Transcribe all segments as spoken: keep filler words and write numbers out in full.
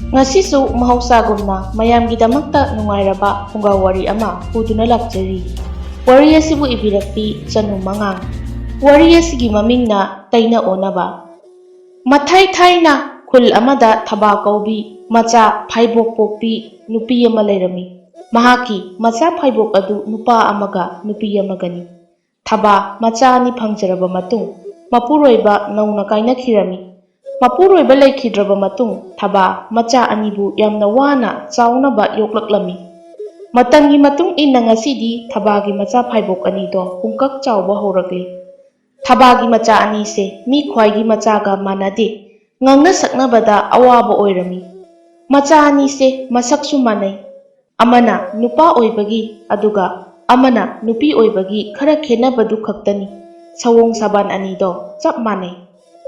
ꯉꯁꯤꯁꯨ ꯃꯍꯧꯁꯥꯒꯨꯝꯅ ꯃꯌꯥꯝꯒꯤꯗꯃꯛꯇ ꯅꯨꯡꯉꯥꯏꯔꯕ ꯐꯨꯡꯒꯥ ꯋꯥꯔꯤ ꯑꯃ ꯄꯨꯗꯨꯅ ꯂꯥꯛꯆꯔꯤ꯫ ꯋꯥꯔꯤ ꯑꯁꯤꯕꯨ ꯏꯕꯤꯔꯛꯄꯤ ꯆꯅꯨ ꯃꯉꯥꯡ꯫ ꯋꯥꯔꯤ ꯑꯁꯤꯒꯤ ꯃꯃꯤꯡꯅ ꯇꯩꯅ ꯑꯣꯟꯅꯕ꯫ ꯃꯊꯥꯏ ꯊꯥꯏꯅ ꯈꯨꯜ ꯑꯃꯗ ꯊꯕꯥ ꯀꯧꯕꯤ ꯃꯆꯥ ꯐꯥꯏꯕꯣꯛ ꯄꯣꯛꯄꯤ ꯅꯨꯄꯤ ꯑꯃ ꯂꯩꯔꯝꯃꯤ꯫ ꯃꯍꯥꯛꯀꯤ ꯃꯆꯥ ꯐꯥꯏꯕꯣꯛ ꯑꯗꯨ ꯅꯨꯄꯥ ꯑꯃꯒ ꯅꯨꯄꯤ ꯑꯃꯒꯅꯤ꯫ ꯊꯕꯥ ꯃꯆꯥ ꯑꯅꯤ ꯐꯪꯖꯔꯕ ꯃꯇꯨꯡ, ꯃꯄꯨꯔꯣꯏꯕ ꯅꯧꯅ ꯀꯥꯏꯅꯈꯤꯔꯝꯃꯤ꯫ ꯃꯄꯨꯔꯣꯏꯕ ꯂꯩꯈꯤꯗ꯭ꯔꯕ ꯃꯇꯨꯡ, ꯊꯕꯥ ꯃꯆꯥ ꯑꯅꯤꯕꯨ ꯌꯥꯝꯅ ꯋꯥꯅ ꯆꯥꯎꯅꯕ ꯌꯣꯛꯂꯛꯂꯝꯃꯤ꯫ ꯃꯇꯝꯒꯤ ꯃꯇꯨꯡ ꯏꯟꯅ ꯉꯁꯤꯗꯤ ꯊꯕꯥꯒꯤ ꯃꯆꯥ ꯐꯥꯏꯕꯣꯛ ꯑꯅꯤꯗꯣ ꯄꯨꯡꯀꯛ ꯆꯥꯎꯕ ꯍꯧꯔꯛꯂꯤ꯫ ꯊꯕꯥꯒꯤ ꯃꯆꯥ ꯑꯅꯤꯁꯦ ꯃꯤ ꯈ꯭ꯋꯥꯏꯒꯤ ꯃꯆꯥꯒ ꯃꯥꯟꯅꯗꯦ꯫ ꯉꯥꯡꯅ ꯁꯛꯅꯕꯗ ꯑꯋꯥꯕ ꯑꯣꯏꯔꯝꯃꯤ꯫ ꯃꯆꯥ ꯑꯅꯤꯁꯦ ꯃꯁꯛꯁꯨ ꯃꯥꯟꯅꯩ꯫ ꯑꯃꯅ ꯅꯨꯄꯥ ꯑꯣꯏꯕꯒꯤ, ꯑꯗꯨꯒ ꯑꯃꯅ ꯅꯨꯄꯤ ꯑꯣꯏꯕꯒꯤ ꯈꯔ ꯈꯦꯠꯅꯕꯗꯨ ꯈꯛꯇꯅꯤ꯫ ꯁꯑꯣꯡ ꯁꯥꯕꯥꯟ ꯑꯅꯤꯗꯣ ꯆꯞ ꯃꯥꯟꯅꯩ꯫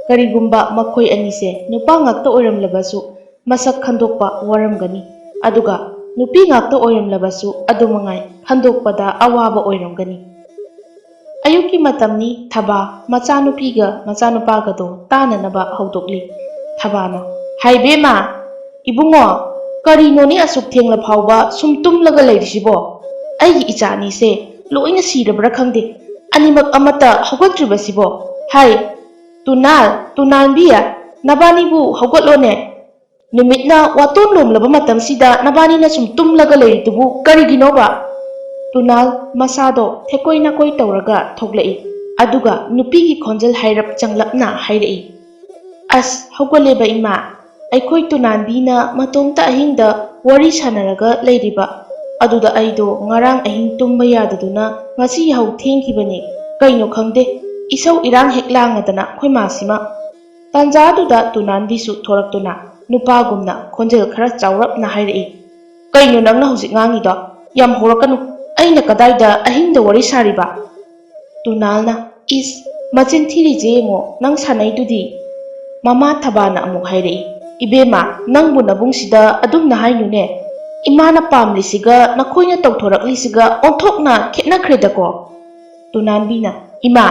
ꯀꯔꯤꯒꯨꯝꯕ ꯃꯈꯣꯏ ꯑꯅꯤꯁꯦ ꯅꯨꯄꯥ ꯉꯥꯛꯇ ꯑꯣꯏꯔꯝꯂꯕꯁꯨ, ꯃꯁꯛ ꯈꯟꯗꯣꯛꯄ ꯋꯥꯔꯝꯒꯅꯤ, ꯑꯗꯨꯒ ꯅꯨꯄꯤ ꯉꯥꯛꯇ ꯑꯣꯏꯔꯝꯂꯕꯁꯨ ꯑꯗꯨꯃꯉꯥꯏ ꯈꯟꯗꯣꯛꯄꯗ ꯑꯋꯥꯕ ꯑꯣꯏꯔꯝꯒꯅꯤ꯫ ꯑꯌꯨꯛꯀꯤ ꯃꯇꯝꯅꯤ꯫ ꯊꯕꯥ ꯃꯆꯥꯅꯨꯄꯤꯒ ꯃꯆꯥꯅꯨꯄꯥꯒꯗꯣ ꯇꯥꯅꯅꯕ ꯍꯧꯗꯣꯛꯂꯤ꯫ ꯊꯕꯥꯅ, "ꯍꯥꯏꯕꯦꯝꯃ, ꯏꯕꯨꯡꯉꯣ, ꯀꯔꯤꯅꯣꯅꯦ ꯑꯁꯨꯛ ꯊꯦꯡꯂ ꯐꯥꯎꯕ ꯁꯨꯝ ꯇꯨꯝꯂꯒ ꯂꯩꯔꯤꯁꯤꯕꯣ? ꯑꯩꯒꯤ ꯏꯆꯥ ꯑꯅꯤꯁꯦ ꯂꯣꯏꯅ ꯁꯤꯔꯕ꯭ꯔꯥ ꯈꯪꯗꯦ, ꯑꯅꯤꯃꯛ ꯑꯃꯠꯇ ꯍꯧꯒꯠꯇ꯭ꯔꯤꯕꯁꯤꯕꯣ? ꯍꯥꯏ, ꯇꯨꯅꯥꯜ, ꯇꯨꯅꯥꯟꯕꯤ, ꯅꯕꯥꯅꯤꯕꯨ ꯍꯧꯒꯠꯂꯣꯅꯦ꯫ ꯅꯨꯃꯤꯠꯅ ꯋꯥꯇꯣꯟ ꯂꯣꯝꯂꯕ ꯃꯇꯝꯁꯤꯗ ꯅꯕꯥꯅꯤꯅ ꯁꯨꯝ ꯇꯨꯝꯂꯒ ꯂꯩꯔꯤꯗꯨꯕꯨ ꯀꯔꯤꯒꯤꯅꯣꯕ?" ꯇꯨꯅꯥꯜ ꯃꯁꯥꯗꯣ ꯊꯦꯛꯀꯣꯏ ꯅꯥꯀꯣꯏ ꯇꯧꯔꯒ ꯊꯣꯛꯂꯛꯏ꯫ ꯑꯗꯨꯒ ꯅꯨꯄꯤꯒꯤ ꯈꯣꯟꯖꯦꯜ ꯍꯥꯏꯔꯞ ꯆꯪꯂꯞꯅ ꯍꯥꯏꯔꯛꯏ, "ꯑꯁ, ꯍꯧꯒꯠꯂꯦꯕ ꯏꯃꯥ꯫ ꯑꯩꯈꯣꯏ ꯇꯨꯅꯥꯟꯕꯤꯅ ꯃꯇꯣꯝꯇ ꯑꯍꯤꯡꯗ ꯋꯥꯔꯤ ꯁꯥꯟꯅꯔꯒ ꯂꯩꯔꯤꯕ꯫ ꯑꯗꯨꯗ ꯑꯩꯗꯣ ꯉꯔꯥꯡ ꯑꯍꯤꯡ ꯇꯨꯝꯕ ꯌꯥꯗꯗꯨꯅ ꯉꯁꯤ ꯌꯥꯍꯧ ꯊꯦꯡꯈꯤꯕꯅꯦ꯫ ꯀꯩꯅꯣ ꯈꯪꯗꯦ, ꯏꯁꯧ ꯏꯔꯥꯡ ꯍꯦꯛ ꯂꯥꯡꯉꯗꯅ ꯑꯩꯈꯣꯏ ꯃꯥꯁꯤꯃ꯫" ꯇꯥꯟꯖꯥꯗꯨꯗ ꯇꯨꯅꯥꯟꯕꯤꯁꯨ ꯊꯣꯔꯛꯇꯨꯅ ꯅꯨꯄꯥꯒꯨꯝꯅ ꯈꯣꯟꯖꯦꯜ ꯈꯔ ꯆꯥꯎꯔꯞꯅ ꯍꯥꯏꯔꯛꯏ, "ꯀꯩꯅꯣ ꯅꯪꯅ ꯍꯧꯖꯤꯛ ꯉꯥꯡꯉꯤꯗꯣ? ꯌꯥꯝ ꯍꯧꯔꯛꯀꯅꯨ꯫ ꯑꯩꯅ ꯀꯗꯥꯏꯗ ꯑꯍꯤꯡꯗ ꯋꯥꯔꯤ ꯁꯥꯔꯤꯕ?" ꯇꯨꯅꯥꯜꯅ, "ꯏꯁ, ꯃꯆꯤꯟ ꯊꯤꯔꯤꯁꯦ ꯌꯦꯡꯉꯣ, ꯅꯪ ꯁꯥꯟꯅꯩꯗꯨꯗꯤ꯫" ꯃꯃꯥ ꯊꯕꯥꯅ ꯑꯃꯨꯛ ꯍꯥꯏꯔꯛꯏ, "ꯏꯕꯦꯝꯃ, ꯅꯪꯕꯨ ꯅꯕꯨꯡꯁꯤꯗ ꯑꯗꯨꯝꯅ ꯍꯥꯏꯅꯨꯅꯦ꯫ ꯏꯃꯥꯅ ꯄꯥꯝꯂꯤꯁꯤꯒ ꯅꯈꯣꯏꯅ ꯇꯧꯊꯣꯔꯛꯂꯤꯁꯤꯒ ꯑꯣꯟꯊꯣꯛꯅ ꯈꯦꯠꯅꯈ꯭ꯔꯦꯗꯀꯣ꯫" ꯇꯨꯅꯥꯟꯕꯤꯅ, "ꯏꯃꯥ,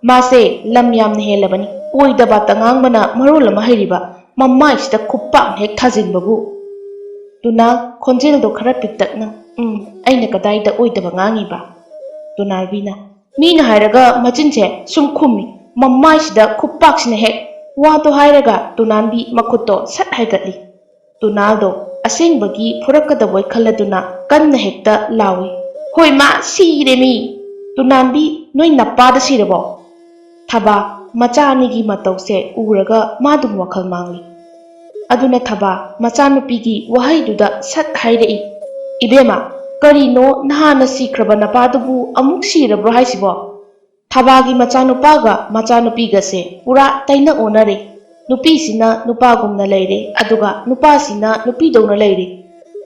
ꯃꯥꯁꯦ ꯂꯝ ꯌꯥꯝꯅ ꯍꯦꯜꯂꯕꯅꯤ꯫ ꯑꯣꯏꯗ ꯄꯥꯗ ꯉꯥꯡꯕꯅ ꯃꯔꯣꯜ ꯑꯃ ꯍꯩꯔꯤꯕ꯫ ꯃꯃꯥꯏꯁꯤꯗ ꯈꯨꯄꯥꯛ ꯍꯦꯛ ꯊꯥꯖꯤꯟꯕꯕꯨ꯫ ꯇꯨꯅꯥꯜ, ꯈꯣꯟꯖꯦꯜꯗꯣ ꯈꯔ ꯄꯤꯛꯇꯛꯅ, "ꯎꯝ, ꯑꯩꯅ ꯀꯗꯥꯏꯗ ꯑꯣꯏꯗꯕ ꯉꯥꯡꯉꯤꯕ?" ꯇꯨꯅꯥꯜꯕꯤꯅ, "ꯃꯤꯅ ꯍꯥꯏꯔꯒ ꯃꯆꯤꯟꯁꯦ ꯁꯨꯝ ꯈꯨꯝꯃꯤ, ꯃꯃꯥꯏꯁꯤꯗ ꯈꯨꯄꯥꯛꯁꯤꯅ ꯍꯦꯛ!" ꯋꯥꯗꯣ ꯍꯥꯏꯔꯒ ꯇꯨꯅꯥꯟꯕꯤ ꯃꯈꯨꯠꯇꯣ ꯁꯠ ꯍꯥꯏꯒꯠꯂꯤ꯫ ꯇꯨꯅꯥꯜꯗꯣ ꯑꯁꯦꯡꯕꯒꯤ ꯐꯨꯔꯛꯀꯗꯕꯣꯏ ꯈꯜꯂꯗꯨꯅ ꯀꯟꯅ ꯍꯦꯛꯇ ꯂꯥꯎꯏ, "ꯍꯣꯏ ꯃꯥ, ꯁꯤꯔꯦ ꯃꯤ!" "ꯇꯨꯅꯥꯟꯕꯤ, ꯅꯣꯏ ꯅꯄꯥꯗ ꯁꯤꯔꯕꯣ?" ꯊꯕꯥ, ꯃꯆꯥ ꯑꯅꯤꯒꯤ ꯃꯇꯧꯁꯦ ꯎꯔꯒ ꯃꯥꯗꯨꯝ ꯋꯥꯈꯜ ꯃꯥꯡꯂꯤ꯫ ꯑꯗꯨꯅ ꯊꯕꯥ ꯃꯆꯥꯅꯨꯄꯤꯒꯤ ꯋꯥꯍꯩꯗꯨꯗ ꯁꯠ ꯍꯥꯏꯔꯛꯏ, "ꯏꯕꯦꯝꯃ, ꯀꯔꯤꯅꯣ, ꯅꯍꯥꯟꯅ ꯁꯤꯈ꯭ꯔꯕ ꯅꯄꯥꯗꯨꯕꯨ ꯑꯃꯨꯛ ꯁꯤꯔꯕ꯭ꯔꯣ ꯍꯥꯏꯁꯤꯕꯣ?" ꯊꯕꯥꯒꯤ ꯃꯆꯥꯅꯨꯄꯥꯒ ꯃꯆꯥꯅꯨꯄꯤꯒꯁꯦ ꯄꯨꯔꯥ ꯇꯩꯅ ꯑꯣꯟꯅꯔꯦ꯫ ꯅꯨꯄꯤꯁꯤꯅ ꯅꯨꯄꯥꯒꯨꯝꯅ ꯂꯩꯔꯦ, ꯑꯗꯨꯒ ꯅꯨꯄꯥꯁꯤꯅ ꯅꯨꯄꯤꯗꯧꯅ ꯂꯩꯔꯦ꯫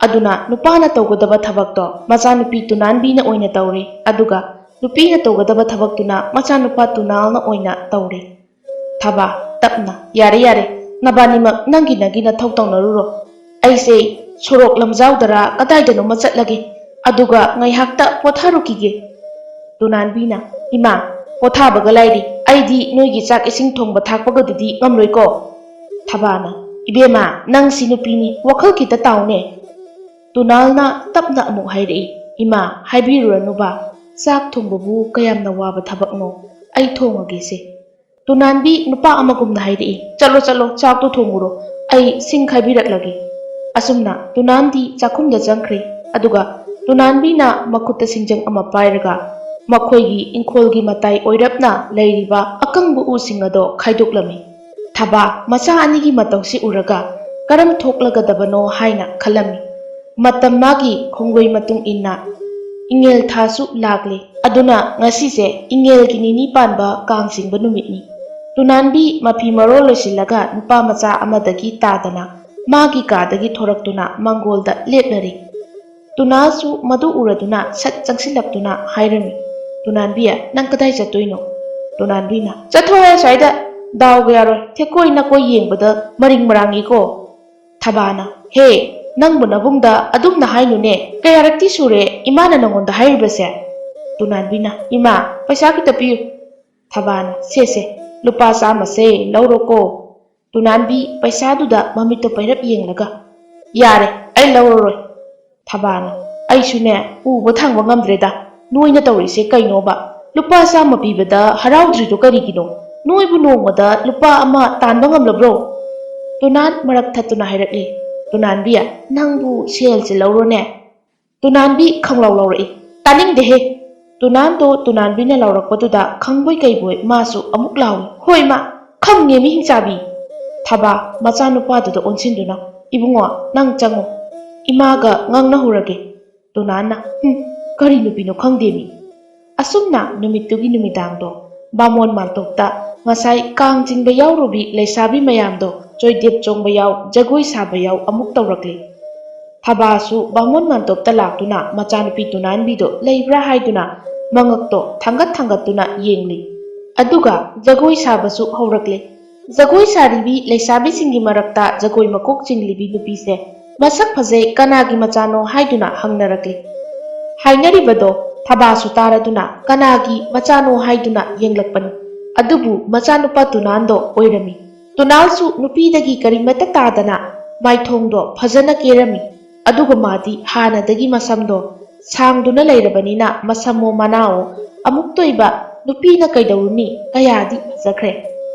ꯑꯗꯨꯅ ꯅꯨꯄꯥꯅ ꯇꯧꯒꯗꯕ ꯊꯕꯛꯇꯣ ꯃꯆꯥꯅꯨꯄꯤ ꯇꯨꯅꯥꯟꯕꯤꯅ ꯑꯣꯏꯅ ꯇꯧꯔꯦ, ꯑꯗꯨꯒ ꯅꯨꯄꯤꯅ ꯇꯧꯒꯗꯕ ꯊꯕꯛꯇꯨꯅ ꯃꯆꯥꯅꯨꯄꯥ ꯇꯨꯅꯥꯜꯅ ꯑꯣꯏꯅ ꯇꯧꯔꯦ꯫ ꯊꯕꯥ, ꯇꯞꯅ, "ꯌꯥꯔꯦ, ꯌꯥꯔꯦ, ꯅꯕꯥꯅꯤꯃꯛ ꯅꯪꯒꯤ ꯅꯪꯒꯤ ꯅꯊꯧ ꯇꯧꯅꯔꯨꯔꯣ꯫ ꯑꯩꯁꯦ ꯁꯣꯔꯣꯛ ꯂꯝꯖꯥꯎꯗꯔ ꯀꯗꯥꯏꯗꯅꯣꯃ ꯆꯠꯂꯒꯦ, ꯑꯗꯨꯒ ꯉꯥꯏꯍꯥꯛꯇ ꯄꯣꯊꯥꯔꯨꯈꯤꯒꯦ꯫" ꯇꯨꯅꯥꯟꯕꯤꯅ, "ꯏꯃꯥ, ꯄꯣꯊꯥꯕꯒ ꯂꯥꯏꯔꯤ, ꯑꯩꯗꯤ ꯅꯣꯏꯒꯤ ꯆꯥꯛ ꯏꯁꯤꯡ ꯊꯣꯡꯕ ꯊꯥꯛꯄꯒꯗꯨꯗꯤ ꯉꯝꯂꯣꯏꯀꯣ꯫" ꯊꯕꯥꯅ, "ꯏꯕꯦꯝꯃ, ꯅꯪꯁꯤ ꯅꯨꯄꯤꯅꯤ, ꯋꯥꯈꯜ ꯈꯤꯇ ꯇꯥꯎꯅꯦ꯫" ꯇꯨꯅꯥꯜꯅ ꯇꯞꯅ ꯑꯃꯨꯛ ꯍꯥꯏꯔꯛꯏ, "ꯏꯃꯥ, ꯍꯥꯏꯕꯤꯔꯨꯔꯅꯨꯕ, ꯆꯥꯛ ꯊꯣꯡꯕꯕꯨ ꯀꯌꯥꯝꯅ ꯋꯥꯕ ꯊꯕꯛꯅꯣ, ꯑꯩ ꯊꯣꯡꯉꯒꯦꯁꯦ꯫" ꯇꯨꯅꯥꯟꯕꯤ ꯅꯨꯄꯥ ꯑꯃꯒꯨꯝꯅ ꯍꯥꯏꯔꯛꯏ, "ꯆꯠꯂꯣ, ꯆꯠꯂꯣ, ꯆꯥꯛꯇꯣ ꯊꯣꯡꯉꯨꯔꯣ, ꯑꯩ ꯁꯤꯡ ꯈꯥꯏꯕꯤꯔꯛꯂꯒꯦ꯫" ꯑꯁꯨꯝꯅ ꯇꯨꯅꯥꯟꯗꯤ ꯆꯥꯛꯈꯨꯝꯗ ꯆꯪꯈ꯭ꯔꯦ꯫ ꯑꯗꯨꯒ ꯇꯨꯅꯥꯟꯕꯤꯅ ꯃꯈꯨꯠꯇ ꯁꯤꯡꯖꯪ ꯑꯃ ꯄꯥꯏꯔꯒ ꯃꯈꯣꯏꯒꯤ ꯏꯪꯈꯣꯜꯒꯤ ꯃꯇꯥꯏ ꯑꯣꯏꯔꯞꯅ ꯂꯩꯔꯤꯕ ꯑꯀꯪꯕ ꯎꯁꯤꯡ ꯑꯗꯣ ꯈꯥꯏꯗꯣꯛꯂꯝꯃꯤ꯫ ꯊꯕꯥ ꯃꯆꯥ ꯑꯅꯤꯒꯤ ꯃꯇꯧꯁꯤ ꯎꯔꯒ ꯀꯔꯝ ꯊꯣꯛꯂꯒꯗꯕꯅꯣ ꯍꯥꯏꯅ ꯈꯜꯂꯝꯃꯤ꯫ ꯃꯇꯝ ꯃꯥꯒꯤ ꯈꯣꯡꯂꯣꯏ ꯃꯇꯨꯡ ꯏꯟꯅ ꯏꯉꯦꯜ ꯊꯥꯁꯨ ꯂꯥꯛꯂꯦ꯫ ꯑꯗꯨꯅ ꯉꯁꯤꯁꯦ ꯏꯉꯦꯜꯒꯤ ꯅꯤꯅꯤ ꯄꯥꯟꯕ ꯀꯥꯡ ꯆꯤꯡꯕ ꯅꯨꯃꯤꯠꯅꯤ꯫ ꯇꯨꯅꯥꯟꯕꯤ ꯃꯐꯤ ꯃꯔꯣꯜ ꯂꯣꯏꯁꯤꯜꯂꯒ ꯅꯨꯄꯥ ꯃꯆꯥ ꯑꯃꯗꯒꯤ ꯇꯥꯗꯅ ꯃꯥꯒꯤ ꯀꯥꯗꯒꯤ ꯊꯣꯔꯛꯇꯨꯅ ꯃꯥꯡꯒꯣꯜꯗ ꯂꯦꯞꯂꯔꯤ꯫ ꯇꯨꯅꯥꯜꯁꯨ ꯃꯗꯨ ꯎꯔꯗꯨꯅ ꯁꯠ ꯆꯪꯁꯤꯜꯂꯛꯇꯨꯅ ꯍꯥꯏꯔꯝꯃꯤ, "ꯇꯨꯅꯥꯟꯕꯤ, ꯅꯪ ꯀꯗꯥꯏ ꯆꯠꯇꯣꯏꯅꯣ?" ꯇꯨꯅꯥꯟꯕꯤꯅ, "ꯆꯠꯊꯣꯛꯑꯦ ꯑꯁ꯭ꯋꯥꯏꯗ, ꯗꯥꯎꯒ ꯌꯥꯔꯣꯏ, ꯊꯦꯛꯀꯣꯏ ꯅꯥꯀꯣꯏ ꯌꯦꯡꯕꯗ ꯃꯔꯤꯡ ꯃꯔꯥꯡꯉꯤꯀꯣ꯫" ꯊꯕꯥꯅ, "ꯍꯦ, ꯅꯪꯕꯨ ꯅꯕꯨꯡꯗ ꯑꯗꯨꯝꯅ ꯍꯥꯏꯅꯨꯅꯦ, ꯀꯌꯥꯔꯛꯇꯤ ꯁꯨꯔꯦ ꯏꯃꯥꯅ ꯅꯉꯣꯟꯗ ꯍꯥꯏꯔꯤꯕꯁꯦ?" ꯇꯨꯅꯥꯟꯕꯤꯅ, "ꯏꯃꯥ, ꯄꯩꯁꯥ ꯈꯤꯇ ꯄꯤꯌꯨ꯫" ꯊꯕꯥꯅ, "ꯁꯦ ꯁꯦ, ꯂꯨꯄꯥ ꯆꯥꯝꯃꯁꯦ ꯂꯧꯔꯣꯀꯣ꯫" ꯇꯨꯅꯥꯟꯕꯤ ꯄꯩꯁꯥꯗꯨꯗ ꯃꯃꯤꯠꯇꯣ ꯄꯩꯔꯞ ꯌꯦꯡꯂꯒ, "ꯌꯥꯔꯦ, ꯑꯩ ꯂꯧꯔꯔꯣꯏ꯫" ꯊꯕꯥꯅ, "ꯑꯩꯁꯨꯅꯦ, ꯎꯕ ꯊꯥꯡꯕ ꯉꯝꯗ꯭ꯔꯦꯗ, ꯅꯣꯏꯅ ꯇꯧꯔꯤꯁꯦ ꯀꯩꯅꯣꯕ? ꯂꯨꯄꯥ ꯆꯥꯝꯃ ꯄꯤꯕꯗ ꯍꯔꯥꯎꯗ꯭ꯔꯤꯗꯣ ꯀꯔꯤꯒꯤꯅꯣ? ꯅꯣꯏꯕꯨ ꯅꯣꯡꯃꯗ ꯂꯨꯄꯥ ꯑꯃ ꯇꯥꯟꯕ ꯉꯝꯂꯕ꯭ꯔꯣ?" ꯇꯨꯅꯥꯟ ꯃꯔꯛ ꯊꯠꯇꯨꯅ ꯍꯥꯏꯔꯛꯂꯤ, "ꯇꯨꯅꯥꯟꯕꯤ, ꯅꯪꯕꯨ ꯁꯦꯜꯁꯦ ꯂꯧꯔꯣꯅꯦ꯫" ꯇꯨꯅꯥꯟꯕꯤ ꯈꯪꯂꯥꯎ ꯂꯥꯎꯔꯛꯏ, "ꯇꯥꯅꯤꯡꯗꯦꯍꯦ!" ꯇꯨꯅꯥꯟꯗꯣ ꯇꯨꯅꯥꯟꯕꯤꯅ ꯂꯥꯎꯔꯛꯄꯗꯨꯗ ꯈꯪꯕꯣꯏ ꯀꯩꯕꯣꯏ ꯃꯥꯁꯨ ꯑꯃꯨꯛ ꯂꯥꯎꯏ, "ꯍꯣꯏ ꯃꯥ, ꯈꯪꯉꯦ ꯃꯤꯍꯤꯡ ꯆꯥꯕꯤ!" ꯊꯕꯥ ꯃꯆꯥꯅꯨꯄꯥꯗꯨꯗ ꯑꯣꯟꯁꯤꯟꯗꯨꯅ, "ꯏꯕꯨꯡꯉꯣ, ꯅꯪ ꯆꯪꯉꯨ, ꯏꯃꯥꯒ ꯉꯥꯡꯅꯍꯧꯔꯒꯦ꯫" ꯇꯨꯅꯥꯟꯅ, "ꯍꯨꯝ, ꯀꯔꯤ ꯅꯨꯄꯤꯅꯣ ꯈꯪꯗꯦꯃꯤ꯫" ꯑꯁꯨꯝꯅ ꯅꯨꯃꯤꯠꯇꯨꯒꯤ ꯅꯨꯃꯤꯗꯥꯡꯗꯣ ꯕꯥꯃꯣꯟ ꯃꯥꯟꯇꯣꯞꯇ ꯉꯁꯥꯏ ꯀꯥꯡ ꯆꯤꯡꯕ ꯌꯥꯎꯔꯨꯕꯤ ꯂꯩꯁꯥꯕꯤ ꯃꯌꯥꯝꯗꯣ ꯆꯣꯏꯗꯦꯞ ꯆꯣꯡꯕ ꯌꯥꯎ, ꯖꯒꯣꯏ ꯁꯥꯕ ꯌꯥꯎ ꯑꯃꯨꯛ ꯇꯧꯔꯛꯂꯤ꯫ ꯊꯕꯥꯁꯨ ꯕꯥꯃꯣꯟ ꯃꯥꯟꯇꯣꯞꯇ ꯂꯥꯛꯇꯨꯅ ꯃꯆꯥꯅꯨꯄꯤ ꯇꯨꯅꯥꯟꯕꯤꯗꯣ ꯂꯩꯕ꯭ꯔꯥ ꯍꯥꯏꯗꯨꯅ ꯃꯉꯛꯇꯣ ꯊꯥꯡꯒꯠ ꯊꯥꯡꯒꯠꯇꯨꯅ ꯌꯦꯡꯂꯤ꯫ ꯑꯗꯨꯒ ꯖꯒꯣꯏ ꯁꯥꯕꯁꯨ ꯍꯧꯔꯛꯂꯦ꯫ ꯖꯒꯣꯏ ꯁꯥꯔꯤꯕꯤ ꯂꯩꯁꯥꯕꯤꯁꯤꯡꯒꯤ ꯃꯔꯛꯇ ꯖꯒꯣꯏ ꯃꯀꯣꯛ ꯆꯤꯡꯂꯤꯕꯤ ꯅꯨꯄꯤꯁꯦ ꯃꯁꯛ ꯐꯖꯩ, ꯀꯅꯥꯒꯤ ꯃꯆꯥꯅꯣ ꯍꯥꯏꯗꯨꯅ ꯍꯪꯅꯔꯛꯂꯤ꯫ ꯍꯥꯏꯅꯔꯤꯕꯗꯣ ꯊꯕꯥꯁꯨ ꯇꯥꯔꯗꯨꯅ ꯀꯅꯥꯒꯤ ꯃꯆꯥꯅꯣ ꯍꯥꯏꯗꯨꯅ ꯌꯦꯡꯂꯛꯄꯅꯤ꯫ ꯑꯗꯨꯕꯨ ꯃꯆꯥꯅꯨꯄꯥ ꯇꯨꯅꯥꯟꯗꯣ ꯑꯣꯏꯔꯝꯃꯤ꯫ ꯇꯨꯅꯥꯟꯁꯨ ꯅꯨꯄꯤꯗꯒꯤ ꯀꯔꯤꯃꯠꯇ ꯇꯥꯗꯅ ꯃꯥꯏꯊꯣꯡꯗꯣ ꯐꯖꯅ ꯀꯦꯔꯝꯃꯤ꯫ ꯑꯗꯨꯒ ꯃꯥꯗꯤ ꯍꯥꯟꯅꯗꯒꯤ ꯃꯁꯝꯗꯣ ꯁꯥꯡꯗꯨꯅ ꯂꯩꯔꯕꯅꯤꯅ ꯃꯁꯝꯃꯣ ꯃꯅꯥꯑꯣ ꯑꯃꯨꯛꯇ ꯑꯣꯏꯕ ꯅꯨꯄꯤꯅ ꯀꯩꯗꯧꯔꯨꯅꯤ, ꯀꯌꯥꯗꯤ ꯐꯖꯈ꯭ꯔꯦ꯫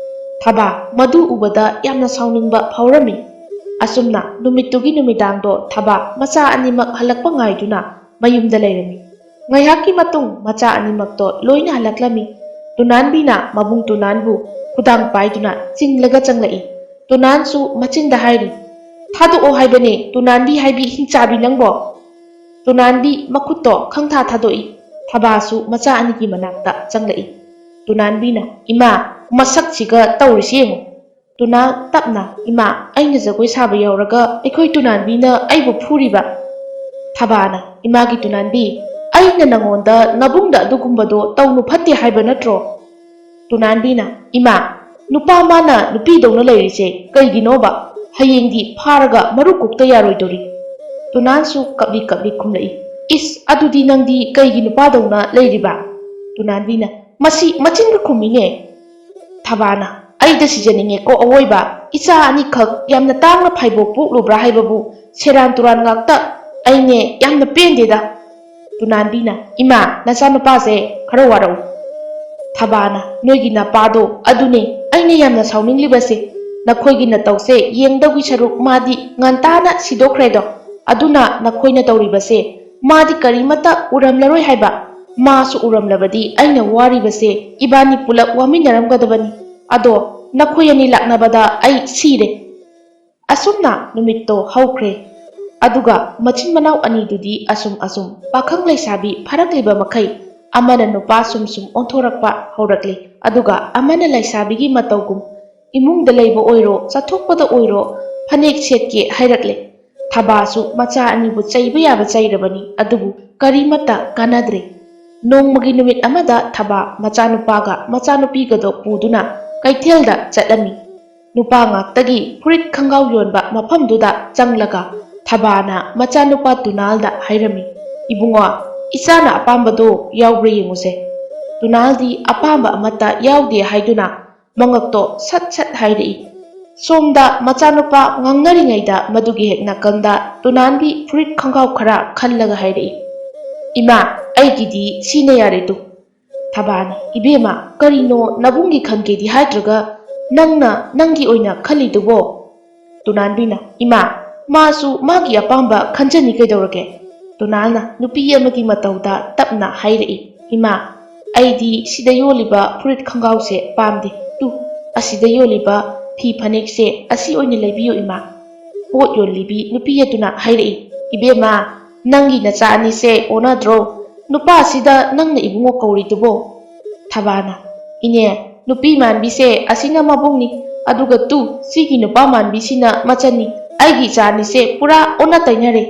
ꯊꯕꯥ ꯃꯗꯨ ꯎꯕꯗ ꯌꯥꯝꯅ ꯁꯥꯎꯅꯤꯡꯕ ꯐꯥꯎꯔꯝꯃꯤ꯫ ꯑꯁꯨꯝꯅ ꯅꯨꯃꯤꯠꯇꯨꯒꯤ ꯅꯨꯃꯤꯗꯥꯡꯗꯣ ꯊꯕꯥ ꯃꯆꯥ ꯑꯅꯤꯃꯛ ꯍꯜꯂꯛꯄ ꯉꯥꯏꯗꯨꯅ ꯃꯌꯨꯝꯗ ꯂꯩꯔꯝꯃꯤ꯫ ꯉꯥꯏꯍꯥꯛꯀꯤ ꯃꯇꯨꯡ ꯃꯆꯥ ꯑꯅꯤꯃꯛꯇꯣ ꯂꯣꯏꯅ ꯍꯜꯂꯛꯂꯝꯃꯤ꯫ ꯇꯨꯅꯥꯟꯕꯤꯅ ꯃꯕꯨꯡ ꯇꯨꯅꯥꯟꯕꯨ ꯈꯨꯗꯥꯡ ꯄꯥꯏꯗꯨꯅ ꯆꯤꯡꯂꯒ ꯆꯪꯂꯛꯏ꯫ ꯇꯨꯅꯥꯟꯁꯨ ꯃꯆꯤꯟꯗ ꯍꯥꯏꯔꯤ, "ꯊꯥꯗꯣꯛꯑꯣ ꯍꯥꯏꯕꯅꯦ, ꯇꯨꯅꯥꯟꯕꯤ ꯍꯥꯏꯕꯤ ꯍꯤꯡꯆꯥꯕꯤ ꯅꯪꯕꯣ!" ꯇꯨꯅꯥꯟꯕꯤ ꯃꯈꯨꯠꯇꯣ ꯈꯪꯊꯥ ꯊꯥꯗꯣꯛꯏ꯫ ꯊꯕꯥꯁꯨ ꯃꯆꯥ ꯑꯅꯤꯒꯤ ꯃꯅꯥꯛꯇ ꯆꯪꯂꯛꯏ꯫ ꯇꯨꯅꯥꯟꯕꯤꯅ, "ꯏꯃꯥ, ꯃꯁꯛꯁꯤꯒ ꯇꯧꯔꯤꯁꯤ ꯌꯦꯡꯉꯨ꯫" ꯇꯨꯅꯥꯟ ꯇꯞꯅ, "ꯏꯃꯥ, ꯑꯩꯅ ꯖꯒꯣꯏ ꯁꯥꯕ ꯌꯥꯎꯔꯒ ꯑꯩꯈꯣꯏ ꯇꯨꯅꯥꯟꯕꯤꯅ ꯑꯩꯕꯨ ꯐꯨꯔꯤꯕ?" ꯊꯕꯥꯅ, "ꯏꯃꯥꯒꯤ ꯇꯨꯅꯥꯟꯕꯤ, ꯑꯩꯅ ꯅꯉꯣꯟꯗ ꯅꯕꯨꯡꯗ ꯑꯗꯨꯒꯨꯝꯕꯗꯣ ꯇꯧꯅꯨ ꯐꯠꯇꯦ ꯍꯥꯏꯕ ꯅꯠꯇ꯭ꯔꯣ?" ꯇꯨꯅꯥꯟꯕꯤꯅ, "ꯏꯃꯥ, ꯅꯨꯄꯥ ꯃꯥꯅ ꯅꯨꯄꯤꯗꯧꯅ ꯂꯩꯔꯤꯁꯦ ꯀꯩꯒꯤꯅꯣꯕ? ꯍꯌꯦꯡꯗꯤ ꯐꯥꯔꯒ ꯃꯔꯨ ꯀꯣꯛꯇ ꯌꯥꯔꯣꯏꯗꯧꯔꯤ꯫" ꯇꯨꯅꯥꯟꯁꯨ ꯀꯞꯂꯤ ꯀꯞꯂꯤ ꯈꯨꯝꯂꯛꯏ, "ꯏꯁ, ꯑꯗꯨꯗꯤ ꯅꯪꯗꯤ ꯀꯩꯒꯤ ꯅꯨꯄꯥꯗꯧꯅ ꯂꯩꯔꯤꯕ?" ꯇꯨꯅꯥꯟꯕꯤꯅ, "ꯃꯁꯤ ꯃꯆꯤꯟꯒ ꯈꯨꯝꯃꯤꯅꯦ꯫" ꯊꯕꯥꯅ, "ꯑꯩꯗ ꯁꯤꯖꯅꯤꯡꯉꯦꯀꯣ ꯑꯋꯣꯏꯕ꯫ "ꯏꯆꯥ ꯑꯅꯤꯈꯛ ꯌꯥꯝꯅ ꯇꯥꯡꯅ ꯐꯥꯏꯕꯣꯛ ꯄꯣꯛꯂꯨꯕ꯭ꯔꯥ ꯍꯥꯏꯕꯕꯨ ꯁꯦꯔꯥꯟ ꯇꯨꯔꯥꯟ ꯉꯥꯛꯇ꯫ ꯑꯩꯅꯦ ꯌꯥꯝꯅ ꯄꯦꯟꯗꯦꯗ"꯫ ꯇꯨꯅꯥꯟꯕꯤꯅ, "ꯏꯃꯥ, ꯅꯆꯥꯅꯨꯄꯥꯁꯦ ꯈꯔ ꯋꯥꯔꯛꯎ"꯫ ꯊꯕꯥꯅ, "ꯅꯣꯏꯒꯤ ꯅꯄꯥꯗꯣ ꯑꯗꯨꯅꯦ ꯑꯩꯅ ꯌꯥꯝꯅ ꯁꯥꯎꯅꯤꯡꯂꯤꯕꯁꯦ꯫ ꯅꯈꯣꯏꯒꯤ ꯅꯇꯧꯁꯦ ꯌꯦꯡꯗꯧꯒꯤ ꯁꯔꯨꯛ ꯃꯥꯗꯤ ꯉꯟꯇꯥꯅ ꯁꯤꯗꯣꯛꯈ꯭ꯔꯦꯗꯣ꯫ ꯑꯗꯨꯅ ꯅꯈꯣꯏꯅ ꯇꯧꯔꯤꯕꯁꯦ ꯃꯥꯗꯤ ꯀꯔꯤꯃꯠꯇ ꯎꯔꯝꯂꯔꯣꯏ ꯍꯥꯏꯕ꯫ ꯃꯥꯁꯨ ꯎꯔꯝꯂꯕꯗꯤ ꯑꯩꯅ ꯋꯥꯔꯤꯕꯁꯦ ꯏꯕꯥꯅꯤ ꯄꯨꯂꯞ ꯋꯥꯃꯤꯟꯅꯔꯝꯒꯗꯕꯅꯤ꯫ ꯑꯗꯣ ꯅꯈꯣꯏ ꯑꯅꯤ ꯂꯥꯛꯅꯕꯗ ꯑꯩ ꯁꯤꯔꯦ"꯫ ꯑꯁꯨꯝꯅ ꯅꯨꯃꯤꯠꯇꯣ ꯍꯧꯈ꯭ꯔꯦ꯫ ꯑꯗꯨꯒ ꯃꯆꯤꯟ ꯃꯅꯥꯎ ꯑꯅꯤꯗꯨꯗꯤ ꯑꯁꯨꯝ ꯑꯁꯨꯝ ꯄꯥꯈꯪ ꯂꯩꯁꯥꯕꯤ ꯐꯥꯔꯛꯂꯤꯕ ꯃꯈꯩ ꯑꯃꯅ ꯅꯨꯄꯥ ꯁꯨꯝ ꯁꯨꯝ ꯑꯣꯟꯊꯣꯔꯛꯄ ꯍꯧꯔꯛꯂꯤ꯫ ꯑꯗꯨꯒ ꯑꯃꯅ ꯂꯩꯁꯥꯕꯤꯒꯤ ꯃꯇꯧꯒꯨꯝ ꯏꯃꯨꯡꯗ ꯂꯩꯕ ꯑꯣꯏꯔꯣ, ꯆꯠꯊꯣꯛꯄꯗ ꯑꯣꯏꯔꯣ, ꯐꯅꯦꯛ ꯁꯦꯠꯀꯦ ꯍꯥꯏꯔꯛꯂꯦ꯫ ꯊꯕꯥꯁꯨ ꯃꯆꯥ ꯑꯅꯤꯕꯨ ꯆꯩꯕ ꯌꯥꯕ ꯆꯩꯔꯕꯅꯤ, ꯑꯗꯨꯕꯨ ꯀꯔꯤꯃꯠꯇ ꯀꯥꯟꯅꯗ꯭ꯔꯦ꯫ ꯅꯣꯡꯃꯒꯤ ꯅꯨꯃꯤꯠ ꯑꯃꯗ ꯊꯕꯥ ꯃꯆꯥꯅꯨꯄꯥꯒ ꯃꯆꯥꯅꯨꯄꯤꯒꯗꯣ ꯄꯨꯗꯨꯅ ꯀꯩꯊꯦꯜꯗ ꯆꯠꯂꯝꯃꯤ꯫ ꯅꯨꯄꯥ ꯉꯥꯛꯇꯒꯤ ꯐꯨꯔꯤꯠ ꯈꯪꯒꯥꯎ ꯌꯣꯟꯕ ꯃꯐꯝꯗꯨꯗ ꯆꯪꯂꯒ ꯊꯕꯥꯅ ꯃꯆꯥꯅꯨꯄꯥ ꯇꯨꯅꯥꯜꯗ ꯍꯥꯏꯔꯝꯃꯤ, "ꯏꯕꯨꯡꯉꯣ, ꯏꯆꯥꯅ ꯑꯄꯥꯝꯕꯗꯣ ꯌꯥꯎꯕ꯭ꯔꯥ ꯌꯦꯡꯉꯨꯁꯦ"꯫ ꯇꯨꯅꯥꯜꯗꯤ ꯑꯄꯥꯝꯕ ꯑꯃꯠꯇ ꯌꯥꯎꯗꯦ ꯍꯥꯏꯗꯨꯅ ꯃꯉꯛꯇꯣ ꯁꯠ ꯁꯠ ꯍꯥꯏꯔꯛꯏ꯫ ꯁꯣꯝꯗ ꯃꯆꯥꯅꯨꯄꯥ ꯉꯥꯡꯅꯔꯤꯉꯩꯗ ꯃꯗꯨꯒꯤ ꯍꯦꯛ ꯅꯥꯀꯟꯗ ꯇꯨꯅꯥꯟꯕꯤ ꯐꯨꯔꯤꯠ ꯈꯪꯒꯥꯎ ꯈꯔ ꯈꯜꯂꯒ ꯍꯥꯏꯔꯛꯏ, "ꯏꯃꯥ, ꯑꯩꯒꯤꯗꯤ ꯁꯤꯅ ꯌꯥꯔꯦ ꯇꯨ"꯫ ꯊꯕꯥꯅ, "ꯏꯕꯦꯝꯃ, ꯀꯔꯤꯅꯣ ꯅꯕꯨꯡꯒꯤ ꯈꯟꯒꯦꯗꯤ ꯍꯥꯏꯗ꯭ꯔꯒ ꯅꯪꯅ ꯅꯪꯒꯤ ꯑꯣꯏꯅ ꯈꯜꯂꯤꯗꯨꯕꯣ?" ꯇꯨꯅꯥꯟꯕꯤꯅ, "ꯏꯃꯥ, ꯃꯥꯁꯨ ꯃꯥꯒꯤ ꯑꯄꯥꯝꯕ ꯈꯟꯖꯅꯤ ꯀꯩꯗꯧꯔꯒꯦ?" ꯇꯨꯅꯥꯜꯅ ꯅꯨꯄꯤ ꯑꯃꯒꯤ ꯃꯇꯧꯗ ꯇꯞꯅ ꯍꯥꯏꯔꯛꯏ, "ꯏꯃꯥ, ꯑꯩꯗꯤ ꯁꯤꯗ ꯌꯣꯜꯂꯤꯕ ꯐꯨꯔꯤꯠ ꯈꯣꯡꯒ꯭ꯔꯥꯎꯁꯦ ꯄꯥꯝꯗꯦ꯫ ꯇꯨ, ꯑꯁꯤꯗ ꯌꯣꯜꯂꯤꯕ ꯐꯤ ꯐꯅꯦꯛꯁꯦ ꯑꯁꯤ ꯑꯣꯏꯅ ꯂꯩꯕꯤꯌꯨ ꯏꯃꯥ"꯫ ꯄꯣꯠ ꯌꯣꯜꯂꯤꯕꯤ ꯅꯨꯄꯤ ꯑꯗꯨꯅ ꯍꯥꯏꯔꯛꯏ, "ꯏꯕꯦꯝꯃ, ꯅꯪꯒꯤ ꯅꯆꯥ ꯑꯅꯤꯁꯦ ꯑꯣꯟꯅꯗ꯭ꯔꯣ? ꯅꯨꯄꯥꯁꯤꯗ ꯅꯪꯅ ꯏꯕꯨꯡꯉꯣ ꯀꯧꯔꯤꯗꯨꯕꯣ?" ꯊꯕꯥꯅ, "ꯏꯅꯦ, ꯅꯨꯄꯤ ꯃꯥꯟꯕꯤꯁꯦ ꯑꯁꯤꯅ ꯃꯕꯨꯡꯅꯤ, ꯑꯗꯨꯒ ꯇꯨ, ꯁꯤꯒꯤ ꯅꯨꯄꯥ ꯃꯥꯟꯕꯤꯁꯤꯅ ꯃꯆꯟꯅꯤ꯫ ꯑꯩꯒꯤ ꯏꯆꯥ ꯑꯅꯤꯁꯦ ꯄꯨꯔꯥ ꯑꯣꯟꯅ ꯇꯩꯅꯔꯦ"꯫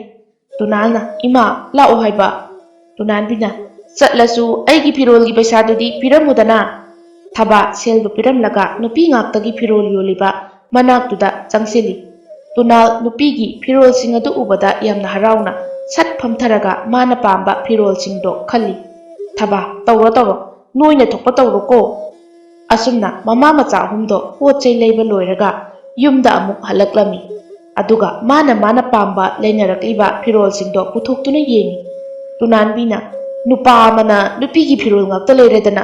ꯇꯨꯅꯥꯜꯅ, "ꯏꯃꯥ, ꯂꯥꯛꯑꯣ ꯍꯥꯏꯕ"꯫ ꯇꯨꯅꯥꯟꯕꯤꯅ, "ꯆꯠꯂꯁꯨ ꯑꯩꯒꯤ ꯐꯤꯔꯣꯜꯒꯤ ꯄꯩꯁꯥꯗꯨꯗꯤ ꯄꯤꯔꯝꯃꯨꯗꯅ"꯫ ꯊꯕꯥ ꯁꯦꯜꯗꯨ ꯄꯤꯔꯝꯂꯒ ꯅꯨꯄꯤ ꯉꯥꯛꯇꯒꯤ ꯐꯤꯔꯣꯜ ꯌꯣꯜꯂꯤꯕ ꯃꯅꯥꯛꯇꯨꯗ ꯆꯪꯁꯤꯜꯂꯤ꯫ ꯇꯨꯅꯥꯜ ꯅꯨꯄꯤꯒꯤ ꯐꯤꯔꯣꯜꯁꯤꯡ ꯑꯗꯨ ꯎꯕꯗ ꯌꯥꯝꯅ ꯍꯔꯥꯎꯅ ꯁꯠ ꯐꯝꯊꯔꯒ ꯃꯥꯅ ꯄꯥꯝꯕ ꯐꯤꯔꯣꯜꯁꯤꯡꯗꯣ ꯈꯜꯂꯤ꯫ ꯊꯕꯥ, "ꯇꯧꯔꯣ, ꯇꯧꯔꯣ, ꯅꯣꯏꯅ ꯊꯣꯛꯄ ꯇꯧꯔꯣꯀꯣ"꯫ ꯑꯁꯨꯝꯅ ꯃꯃꯥ ꯃꯆꯥ ꯑꯍꯨꯝꯗꯣ ꯄꯣꯠ ꯆꯩ ꯂꯩꯕ ꯂꯣꯏꯔꯒ ꯌꯨꯝꯗ ꯑꯃꯨꯛ ꯍꯜꯂꯛꯂꯝꯃꯤ꯫ ꯑꯗꯨꯒ ꯃꯥꯅ ꯃꯥꯅ ꯄꯥꯝꯕ ꯂꯩꯅꯔꯛꯂꯤꯕ ꯐꯤꯔꯣꯜꯁꯤꯡꯗꯣ ꯄꯨꯊꯣꯛꯇꯨꯅ ꯌꯦꯡꯉꯤ꯫ ꯇꯨꯅꯥꯟꯕꯤꯅ, "ꯅꯨꯄꯥ ꯑꯃꯅ ꯅꯨꯄꯤꯒꯤ ꯐꯤꯔꯣꯜ ꯉꯥꯛꯇ ꯂꯩꯔꯗꯅ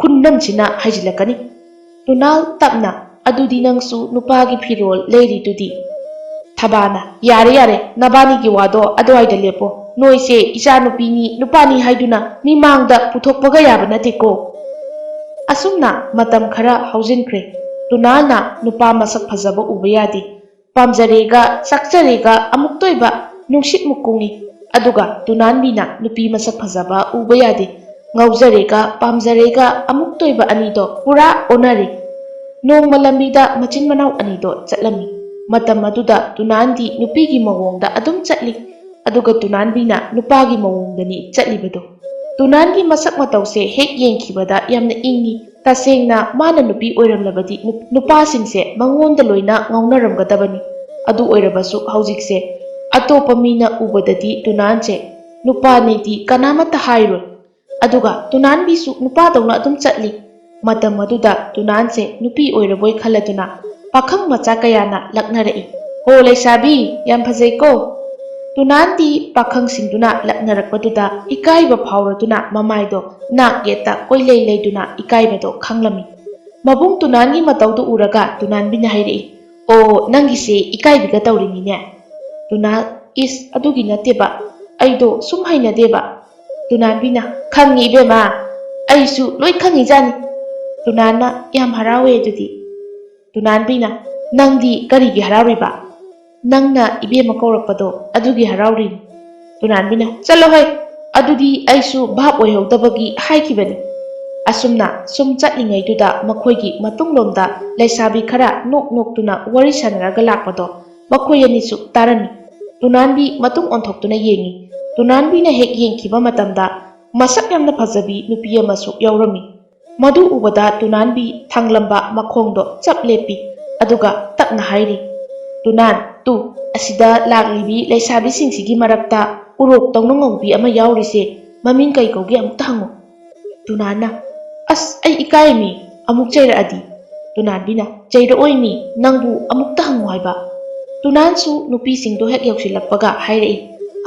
ꯈꯨꯟꯅꯝꯁꯤꯅ ꯍꯥꯏꯖꯤꯜꯂꯛꯀꯅꯤ"꯫ ꯇꯨꯅꯥꯜ ꯇꯞꯅ, "ꯑꯗꯨꯗꯤ ꯅꯪꯁꯨ ꯅꯨꯄꯥꯒꯤ ꯐꯤꯔꯣꯜ ꯂꯩꯔꯤꯗꯨꯗꯤ?" ꯊꯕꯥꯅ, "ꯌꯥꯔꯦ, ꯌꯥꯔꯦ, ꯅꯕꯥꯅꯤꯒꯤ ꯋꯥꯗꯣ ꯑꯗꯨꯋꯥꯏꯗ ꯂꯦꯞꯄꯣ꯫ ꯅꯣꯏꯁꯦ ꯏꯆꯥꯅꯨꯄꯤꯅꯤ, ꯅꯨꯄꯥꯅꯤ ꯍꯥꯏꯗꯨꯅ ꯃꯤꯃꯥꯡꯗ ꯄꯨꯊꯣꯛꯄꯒ ꯌꯥꯕ ꯅꯠꯇꯦꯀꯣ"꯫ ꯑꯁꯨꯝꯅ ꯃꯇꯝ ꯈꯔ ꯍꯧꯖꯤꯟꯈ꯭ꯔꯦ꯫ ꯇꯨꯅꯥꯜꯅ ꯅꯨꯄꯥ ꯃꯁꯛ ꯐꯖꯕ ꯎꯕ ꯌꯥꯗꯦ꯫ ꯄꯥꯝꯖꯔꯦꯒ ꯆꯥꯛꯆꯔꯦꯒ ꯑꯃꯨꯛꯇ ꯑꯣꯏꯕ ꯅꯨꯡꯁꯤꯠ ꯃꯨꯛ ꯀꯨꯡꯉꯤ꯫ ꯑꯗꯨꯒ ꯇꯨꯅꯥꯟꯕꯤꯅ ꯅꯨꯄꯤ ꯃꯁꯛ ꯐꯖꯕ ꯎꯕ ꯌꯥꯗꯦ꯫ ꯉꯥꯎꯖꯔꯦꯒ ꯄꯥꯝꯖꯔꯦꯒ ꯑꯃꯨꯛꯇ ꯑꯣꯏꯕ ꯑꯅꯤꯗꯣ ꯄꯨꯔꯥ ꯑꯣꯟꯅꯔꯦ꯫ ꯅꯣꯡꯃ ꯂꯝꯕꯤꯗ ꯃꯆꯤꯟ ꯃꯅꯥꯎ ꯑꯅꯤꯗꯣ ꯆꯠꯂꯝꯃꯤ꯫ ꯃꯇꯝ ꯑꯗꯨꯗ ꯇꯨꯅꯥꯟꯗꯤ ꯅꯨꯄꯤꯒꯤ ꯃꯑꯣꯡꯗ ꯑꯗꯨꯝ ꯆꯠꯂꯤ꯫ ꯑꯗꯨꯒ ꯇꯨꯅꯥꯟꯕꯤꯅ ꯅꯨꯄꯥꯒꯤ ꯃꯑꯣꯡꯗꯅꯤ ꯆꯠꯂꯤꯕꯗꯣ꯫ ꯇꯨꯅꯥꯟꯒꯤ ꯃꯁꯛ ꯃꯇꯧꯁꯦ ꯍꯦꯛ ꯌꯦꯡꯈꯤꯕꯗ ꯌꯥꯝꯅ ꯏꯪꯉꯤ꯫ ꯇꯁꯦꯡꯅ ꯃꯥꯅ ꯅꯨꯄꯤ ꯑꯣꯏꯔꯝꯂꯕꯗꯤ ꯅꯨ-, ꯅꯨꯄꯥꯁꯤꯡꯁꯦ ꯃꯉꯣꯟꯗ ꯂꯣꯏꯅ ꯉꯥꯎꯅꯔꯝꯒꯗꯕꯅꯤ꯫ ꯑꯗꯨ ꯑꯣꯏꯔꯕꯁꯨ ꯍꯧꯖꯤꯛꯁꯦ ꯑꯇꯣꯞꯄ ꯃꯤꯅ ꯎꯕꯗꯗꯤ ꯇꯨꯅꯥꯟꯁꯦ ꯅꯨꯄꯥꯅꯦꯗꯤ ꯀꯅꯥꯃꯠꯇ ꯍꯥꯏꯔꯣꯏ꯫ ꯑꯗꯨꯒ ꯇꯨꯅꯥꯟꯕꯤꯁꯨ ꯅꯨꯄꯥꯗꯧꯅ ꯑꯗꯨꯝ ꯆꯠꯂꯤ꯫ ꯃꯇꯝ ꯑꯗꯨꯗ ꯇꯨꯅꯥꯟꯁꯦ ꯅꯨꯄꯤ ꯑꯣꯏꯔꯕꯣꯏ ꯈꯜꯂꯗꯨꯅ ꯄꯥꯈꯪ ꯃꯆꯥ ꯀꯌꯥꯅ ꯂꯛꯅꯔꯛꯏ, "ꯍꯣ ꯂꯩꯁꯥꯕꯤ, ꯌꯥꯝ ꯐꯖꯩꯀꯣ"꯫ ꯇꯨꯅꯥꯟꯗꯤ ꯄꯥꯈꯪꯁꯤꯡꯗꯨꯅ ꯂꯛꯅꯔꯛꯄꯗꯨꯗ ꯏꯀꯥꯏꯕ ꯐꯥꯎꯔꯗꯨꯅ ꯃꯃꯥꯏꯗꯣ ꯅꯥꯛ ꯌꯦꯠꯇ ꯀꯣꯏꯂꯩ ꯂꯩꯗꯨꯅ ꯏꯀꯥꯏꯕꯗꯣ ꯈꯪꯂꯝꯃꯤ꯫ ꯃꯕꯨꯡ ꯇꯨꯅꯥꯟꯒꯤ ꯃꯇꯧꯗꯨ ꯎꯔꯒ ꯇꯨꯅꯥꯟꯕꯤꯅ ꯍꯥꯏꯔꯛꯏ, "ꯑꯣ, ꯅꯪꯒꯤꯁꯦ ꯏꯀꯥꯏꯕꯤꯒ ꯇꯧꯔꯤꯅꯤꯅꯦ"꯫ ꯇꯨꯅꯥꯟ, "ꯏꯁ, ꯑꯗꯨꯒꯤ ꯅꯠꯇꯦꯕ, ꯑꯩꯗꯣ ꯁꯨꯝ ꯍꯩꯅꯗꯦꯕ"꯫ ꯇꯨꯅꯥꯟꯕꯤꯅ, "ꯈꯪꯉꯤ ꯏꯕꯦꯝꯃ, ꯑꯩꯁꯨ ꯂꯣꯏ ꯈꯪꯉꯤꯖꯥꯠꯅꯤ"꯫ ꯇꯨꯅꯥꯟꯅ, "ꯌꯥꯝ ꯍꯔꯥꯎꯋꯦ ꯑꯗꯨꯗꯤ"꯫ ꯇꯨꯅꯥꯟꯕꯤꯅ, "ꯅꯪꯗꯤ ꯀꯔꯤꯒꯤ ꯍꯔꯥꯎꯔꯤꯕ?" "ꯅꯪꯅ ꯏꯕꯦꯝꯃ ꯀꯧꯔꯛꯄꯗꯣ ꯑꯗꯨꯒꯤ ꯍꯔꯥꯎꯔꯤꯅꯤ"꯫ ꯇꯨꯅꯥꯟꯕꯤꯅ, "ꯆꯠꯂꯣ ꯍꯣꯏ, ꯑꯗꯨꯗꯤ ꯑꯩꯁꯨ ꯚꯥꯞ ꯑꯣꯏꯍꯧꯗꯕꯒꯤ ꯍꯥꯏꯈꯤꯕꯅꯤ"꯫ ꯑꯁꯨꯝꯅ ꯁꯨꯝ ꯆꯠꯂꯤꯉꯩꯗꯨꯗ ꯃꯈꯣꯏꯒꯤ ꯃꯇꯨꯡꯂꯣꯝꯗ ꯂꯩꯁꯥꯕꯤ ꯈꯔ ꯅꯣꯛ ꯅꯣꯛꯇꯨꯅ ꯋꯥꯔꯤ ꯁꯥꯟꯅꯔꯒ ꯂꯥꯛꯄꯗꯣ ꯃꯈꯣꯏ ꯑꯅꯤꯁꯨ ꯇꯥꯔꯝꯃꯤ꯫ ꯇꯨꯅꯥꯟꯕꯤ ꯃꯇꯨꯡ ꯑꯣꯟꯊꯣꯛꯇꯨꯅ ꯌꯦꯡꯉꯤ꯫ ꯇꯨꯅꯥꯟꯕꯤꯅ ꯍꯦꯛ ꯌꯦꯡꯈꯤꯕ ꯃꯇꯝꯗ ꯃꯁꯛ ꯌꯥꯝꯅ ꯐꯖꯕꯤ ꯅꯨꯄꯤ ꯑꯃꯁꯨ ꯌꯥꯎꯔꯝꯃꯤ꯫ ꯃꯗꯨ ꯎꯕꯗ ꯇꯨꯅꯥꯟꯕꯤ ꯊꯥꯡꯂꯝꯕ ꯃꯈꯣꯡꯗꯣ ꯆꯞ ꯂꯦꯞꯄꯤ, ꯑꯗꯨꯒ ꯇꯞꯅ ꯍꯥꯏꯔꯤ, "ꯇꯨꯅꯥꯟ, ꯇꯨ, ꯑꯁꯤꯗ ꯂꯥꯛꯂꯤꯕꯤ ꯂꯩꯁꯥꯕꯤꯁꯤꯡꯁꯤꯒꯤ ꯃꯔꯛꯇ ꯎꯔꯣꯛ ꯇꯧꯅ ꯉꯧꯕꯤ ꯑꯃ ꯌꯥꯎꯔꯤꯁꯦ ꯃꯃꯤꯡ ꯀꯩ ꯀꯧꯒꯦ ꯑꯃꯨꯛꯇ ꯍꯪꯉꯨ"꯫ ꯇꯨꯅꯥꯟꯅ, "ꯑꯁ, ꯑꯩ ꯏꯀꯥꯏꯃꯤ, ꯑꯃꯨꯛ ꯆꯩꯔꯛꯑꯗꯤ"꯫ ꯇꯨꯅꯥꯟꯕꯤꯅ, "ꯆꯩꯔꯛꯑꯣꯏꯃꯤ, ꯅꯪꯕꯨ ꯑꯃꯨꯛꯇ ꯍꯪꯉꯨ ꯍꯥꯏꯕ?" ꯇꯨꯅꯥꯟꯁꯨ ꯅꯨꯄꯤꯁꯤꯡꯗꯣ ꯍꯦꯛ ꯌꯧꯁꯤꯜꯂꯛꯄꯒ ꯍꯥꯏꯔꯛꯏ,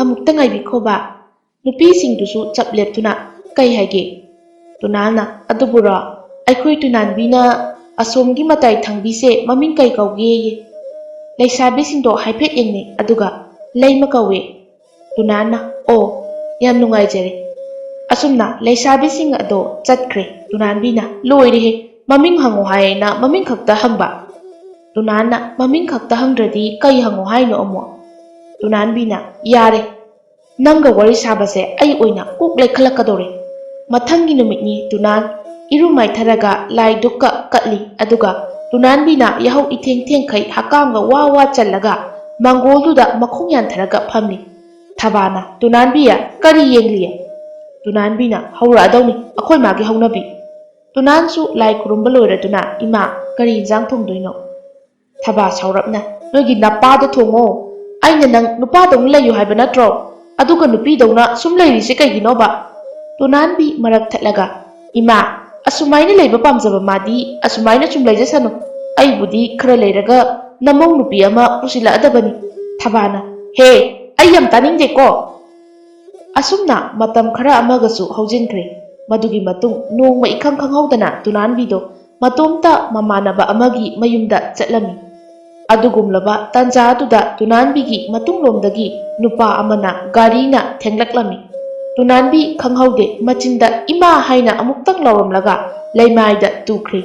"ꯑꯃꯨꯛꯇ ꯉꯥꯏꯕꯤꯈꯣꯕ꯫" ꯅꯨꯄꯤꯁꯤꯡꯗꯨꯁꯨ ꯆꯞ ꯂꯦꯞꯇꯨꯅ, "ꯀꯩ ꯍꯥꯏꯒꯦ?" ꯇꯨꯅꯥꯟꯅ, "ꯑꯗꯨꯕꯨꯔꯣ, ꯑꯩꯈꯣꯏ ꯇꯨꯅꯥꯟꯕꯤꯅ ꯑꯁꯣꯝꯒꯤ ꯃꯇꯥꯏ ꯊꯪꯕꯤꯁꯦ ꯃꯃꯤꯡ ꯀꯩ ꯀꯧꯒꯦꯌꯦ?" ꯂꯩꯁꯥꯕꯤꯁꯤꯡꯗꯣ ꯍꯥꯏꯐꯦꯠ ꯌꯦꯡꯅꯩ, ꯑꯗꯨꯒ, "ꯂꯩꯃ ꯀꯧꯋꯦ꯫" ꯇꯨꯅꯥꯟꯅ, "ꯑꯣ, ꯌꯥꯝ ꯅꯨꯡꯉꯥꯏꯖꯔꯦ꯫" ꯑꯁꯨꯝꯅ ꯂꯩꯁꯥꯕꯤꯁꯤꯡ ꯑꯗꯣ ꯆꯠꯈ꯭ꯔꯦ꯫ ꯇꯨꯅꯥꯟꯕꯤꯅ, "ꯂꯣꯏꯔꯦꯍꯦ, ꯃꯃꯤꯡ ꯍꯪꯉꯣ ꯍꯥꯏꯌꯦꯅ ꯃꯃꯤꯡ ꯈꯛꯇ ꯍꯪꯕ?" ꯇꯨꯅꯥꯟꯅ, "ꯃꯃꯤꯡ ꯈꯛꯇ ꯍꯪꯗ꯭ꯔꯗꯤ ꯀꯩ ꯍꯪꯉꯣ ꯍꯥꯏꯅꯣ ꯑꯃꯨꯛ?" ꯇꯨꯅꯥꯟꯕꯤꯅ, "ꯌꯥꯔꯦ, ꯅꯪꯒ ꯋꯥꯔꯤ ꯁꯥꯕꯁꯦ ꯑꯩ ꯑꯣꯏꯅ ꯀꯣꯛ ꯂꯩꯈꯠꯂꯛꯀꯗꯧꯔꯦ꯫" ꯃꯊꯪꯒꯤ ꯅꯨꯃꯤꯠꯅꯤ꯫ ꯇꯨꯅꯥꯟ ꯏꯔꯨ ꯃꯥꯏꯊꯔꯒ ꯂꯥꯏ ꯗꯨꯛꯀ ꯀꯠꯂꯤ꯫ ꯑꯗꯨꯒ ꯇꯨꯅꯥꯟꯕꯤꯅ ꯌꯥꯍꯧ ꯏꯊꯦꯡ ꯊꯦꯡꯈꯩ ꯍꯛꯀꯥꯝꯒ ꯋꯥ ꯋꯥ ꯆꯜꯂꯒ ꯃꯥꯡꯒꯣꯜꯗꯨꯗ ꯃꯈꯣꯡ ꯌꯥꯟꯊꯔꯒ ꯐꯝꯂꯤ꯫ ꯊꯕꯥꯅ, "ꯇꯨꯅꯥꯟꯕꯤ, ꯀꯔꯤ ꯌꯦꯡꯂꯤ?" ꯇꯨꯅꯥꯟꯕꯤꯅ, "ꯍꯧꯔꯛꯑꯗꯧꯅꯤ ꯑꯩꯈꯣꯏ ꯃꯥꯒꯤ ꯍꯧꯅꯕꯤ꯫" ꯇꯨꯅꯥꯟꯁꯨ ꯂꯥꯏ ꯈꯨꯔꯨꯝꯕ ꯂꯣꯏꯔꯗꯨꯅ, "ꯏꯃꯥ, ꯀꯔꯤ ꯏꯟꯖꯥꯡ ꯊꯣꯡꯗꯣꯏꯅꯣ?" ꯊꯕꯥ ꯁꯥꯎꯔꯞꯅ, "ꯅꯣꯏꯒꯤ ꯅꯄꯥꯗꯣ ꯊꯣꯡꯉꯣ꯫ ꯑꯩꯅ ꯅꯪ ꯅꯨꯄꯥꯗꯧꯅ ꯂꯩꯌꯨ ꯍꯥꯏꯕ ꯅꯠꯇ꯭ꯔꯣ? ꯑꯗꯨꯒ ꯅꯨꯄꯤꯗꯧꯅ ꯁꯨꯝ ꯂꯩꯔꯤꯁꯦ ꯀꯩꯒꯤꯅꯣꯕ?" ꯇꯨꯅꯥꯟꯕꯤ ꯃꯔꯛ ꯊꯠꯂꯒ, "ꯏꯃꯥ, ꯑꯁꯨꯃꯥꯏꯅ ꯂꯩꯕ ꯄꯥꯝꯖꯕ ꯃꯥꯗꯤ ꯑꯁꯨꯃꯥꯏꯅ ꯁꯨꯝ ꯂꯩꯖꯁꯅꯨ꯫ ꯑꯩꯕꯨꯗꯤ ꯈꯔ ꯂꯩꯔꯒ ꯅꯃꯧ ꯅꯨꯄꯤ ꯑꯃ ꯄꯨꯁꯤꯜꯂꯛꯑꯗꯕꯅꯤ꯫" ꯊꯕꯥꯅ, "ꯍꯦ, ꯑꯩ ꯌꯥꯝ ꯇꯥꯅꯤꯡꯗꯦꯀꯣ!" ꯑꯁꯨꯝꯅ ꯃꯇꯝ ꯈꯔ ꯑꯃꯒꯁꯨ ꯍꯧꯖꯤꯟꯈ꯭ꯔꯦ꯫ ꯃꯗꯨꯒꯤ ꯃꯇꯨꯡ ꯅꯣꯡꯃ ꯏꯈꯪ ꯈꯪꯍꯧꯗꯅ ꯇꯨꯅꯥꯟꯕꯤꯗꯣ ꯃꯇꯣꯝꯇ ꯃꯃꯥꯟꯅꯕ ꯑꯃꯒꯤ ꯃꯌꯨꯝꯗ ꯆꯠꯂꯝꯃꯤ꯫ ꯑꯗꯨꯒꯨꯝꯂꯕ ꯇꯥꯟꯖꯥ ꯑꯗꯨꯗ ꯇꯨꯅꯥꯟꯕꯤꯒꯤ ꯃꯇꯨꯡꯂꯣꯝꯗꯒꯤ ꯅꯨꯄꯥ ꯑꯃꯅ ꯒꯥꯔꯤꯅ ꯊꯦꯡꯂꯛꯂꯝꯃꯤ꯫ ꯇꯨꯅꯥꯟꯕꯤ ꯈꯪꯍꯧꯗꯦ, ꯃꯆꯤꯟꯗ "ꯏꯃꯥ" ꯍꯥꯏꯅ ꯑꯃꯨꯛꯇꯪ ꯂꯥꯎꯔꯝꯂꯒ ꯂꯩꯃꯥꯏꯗ ꯇꯨꯈ꯭ꯔꯦ꯫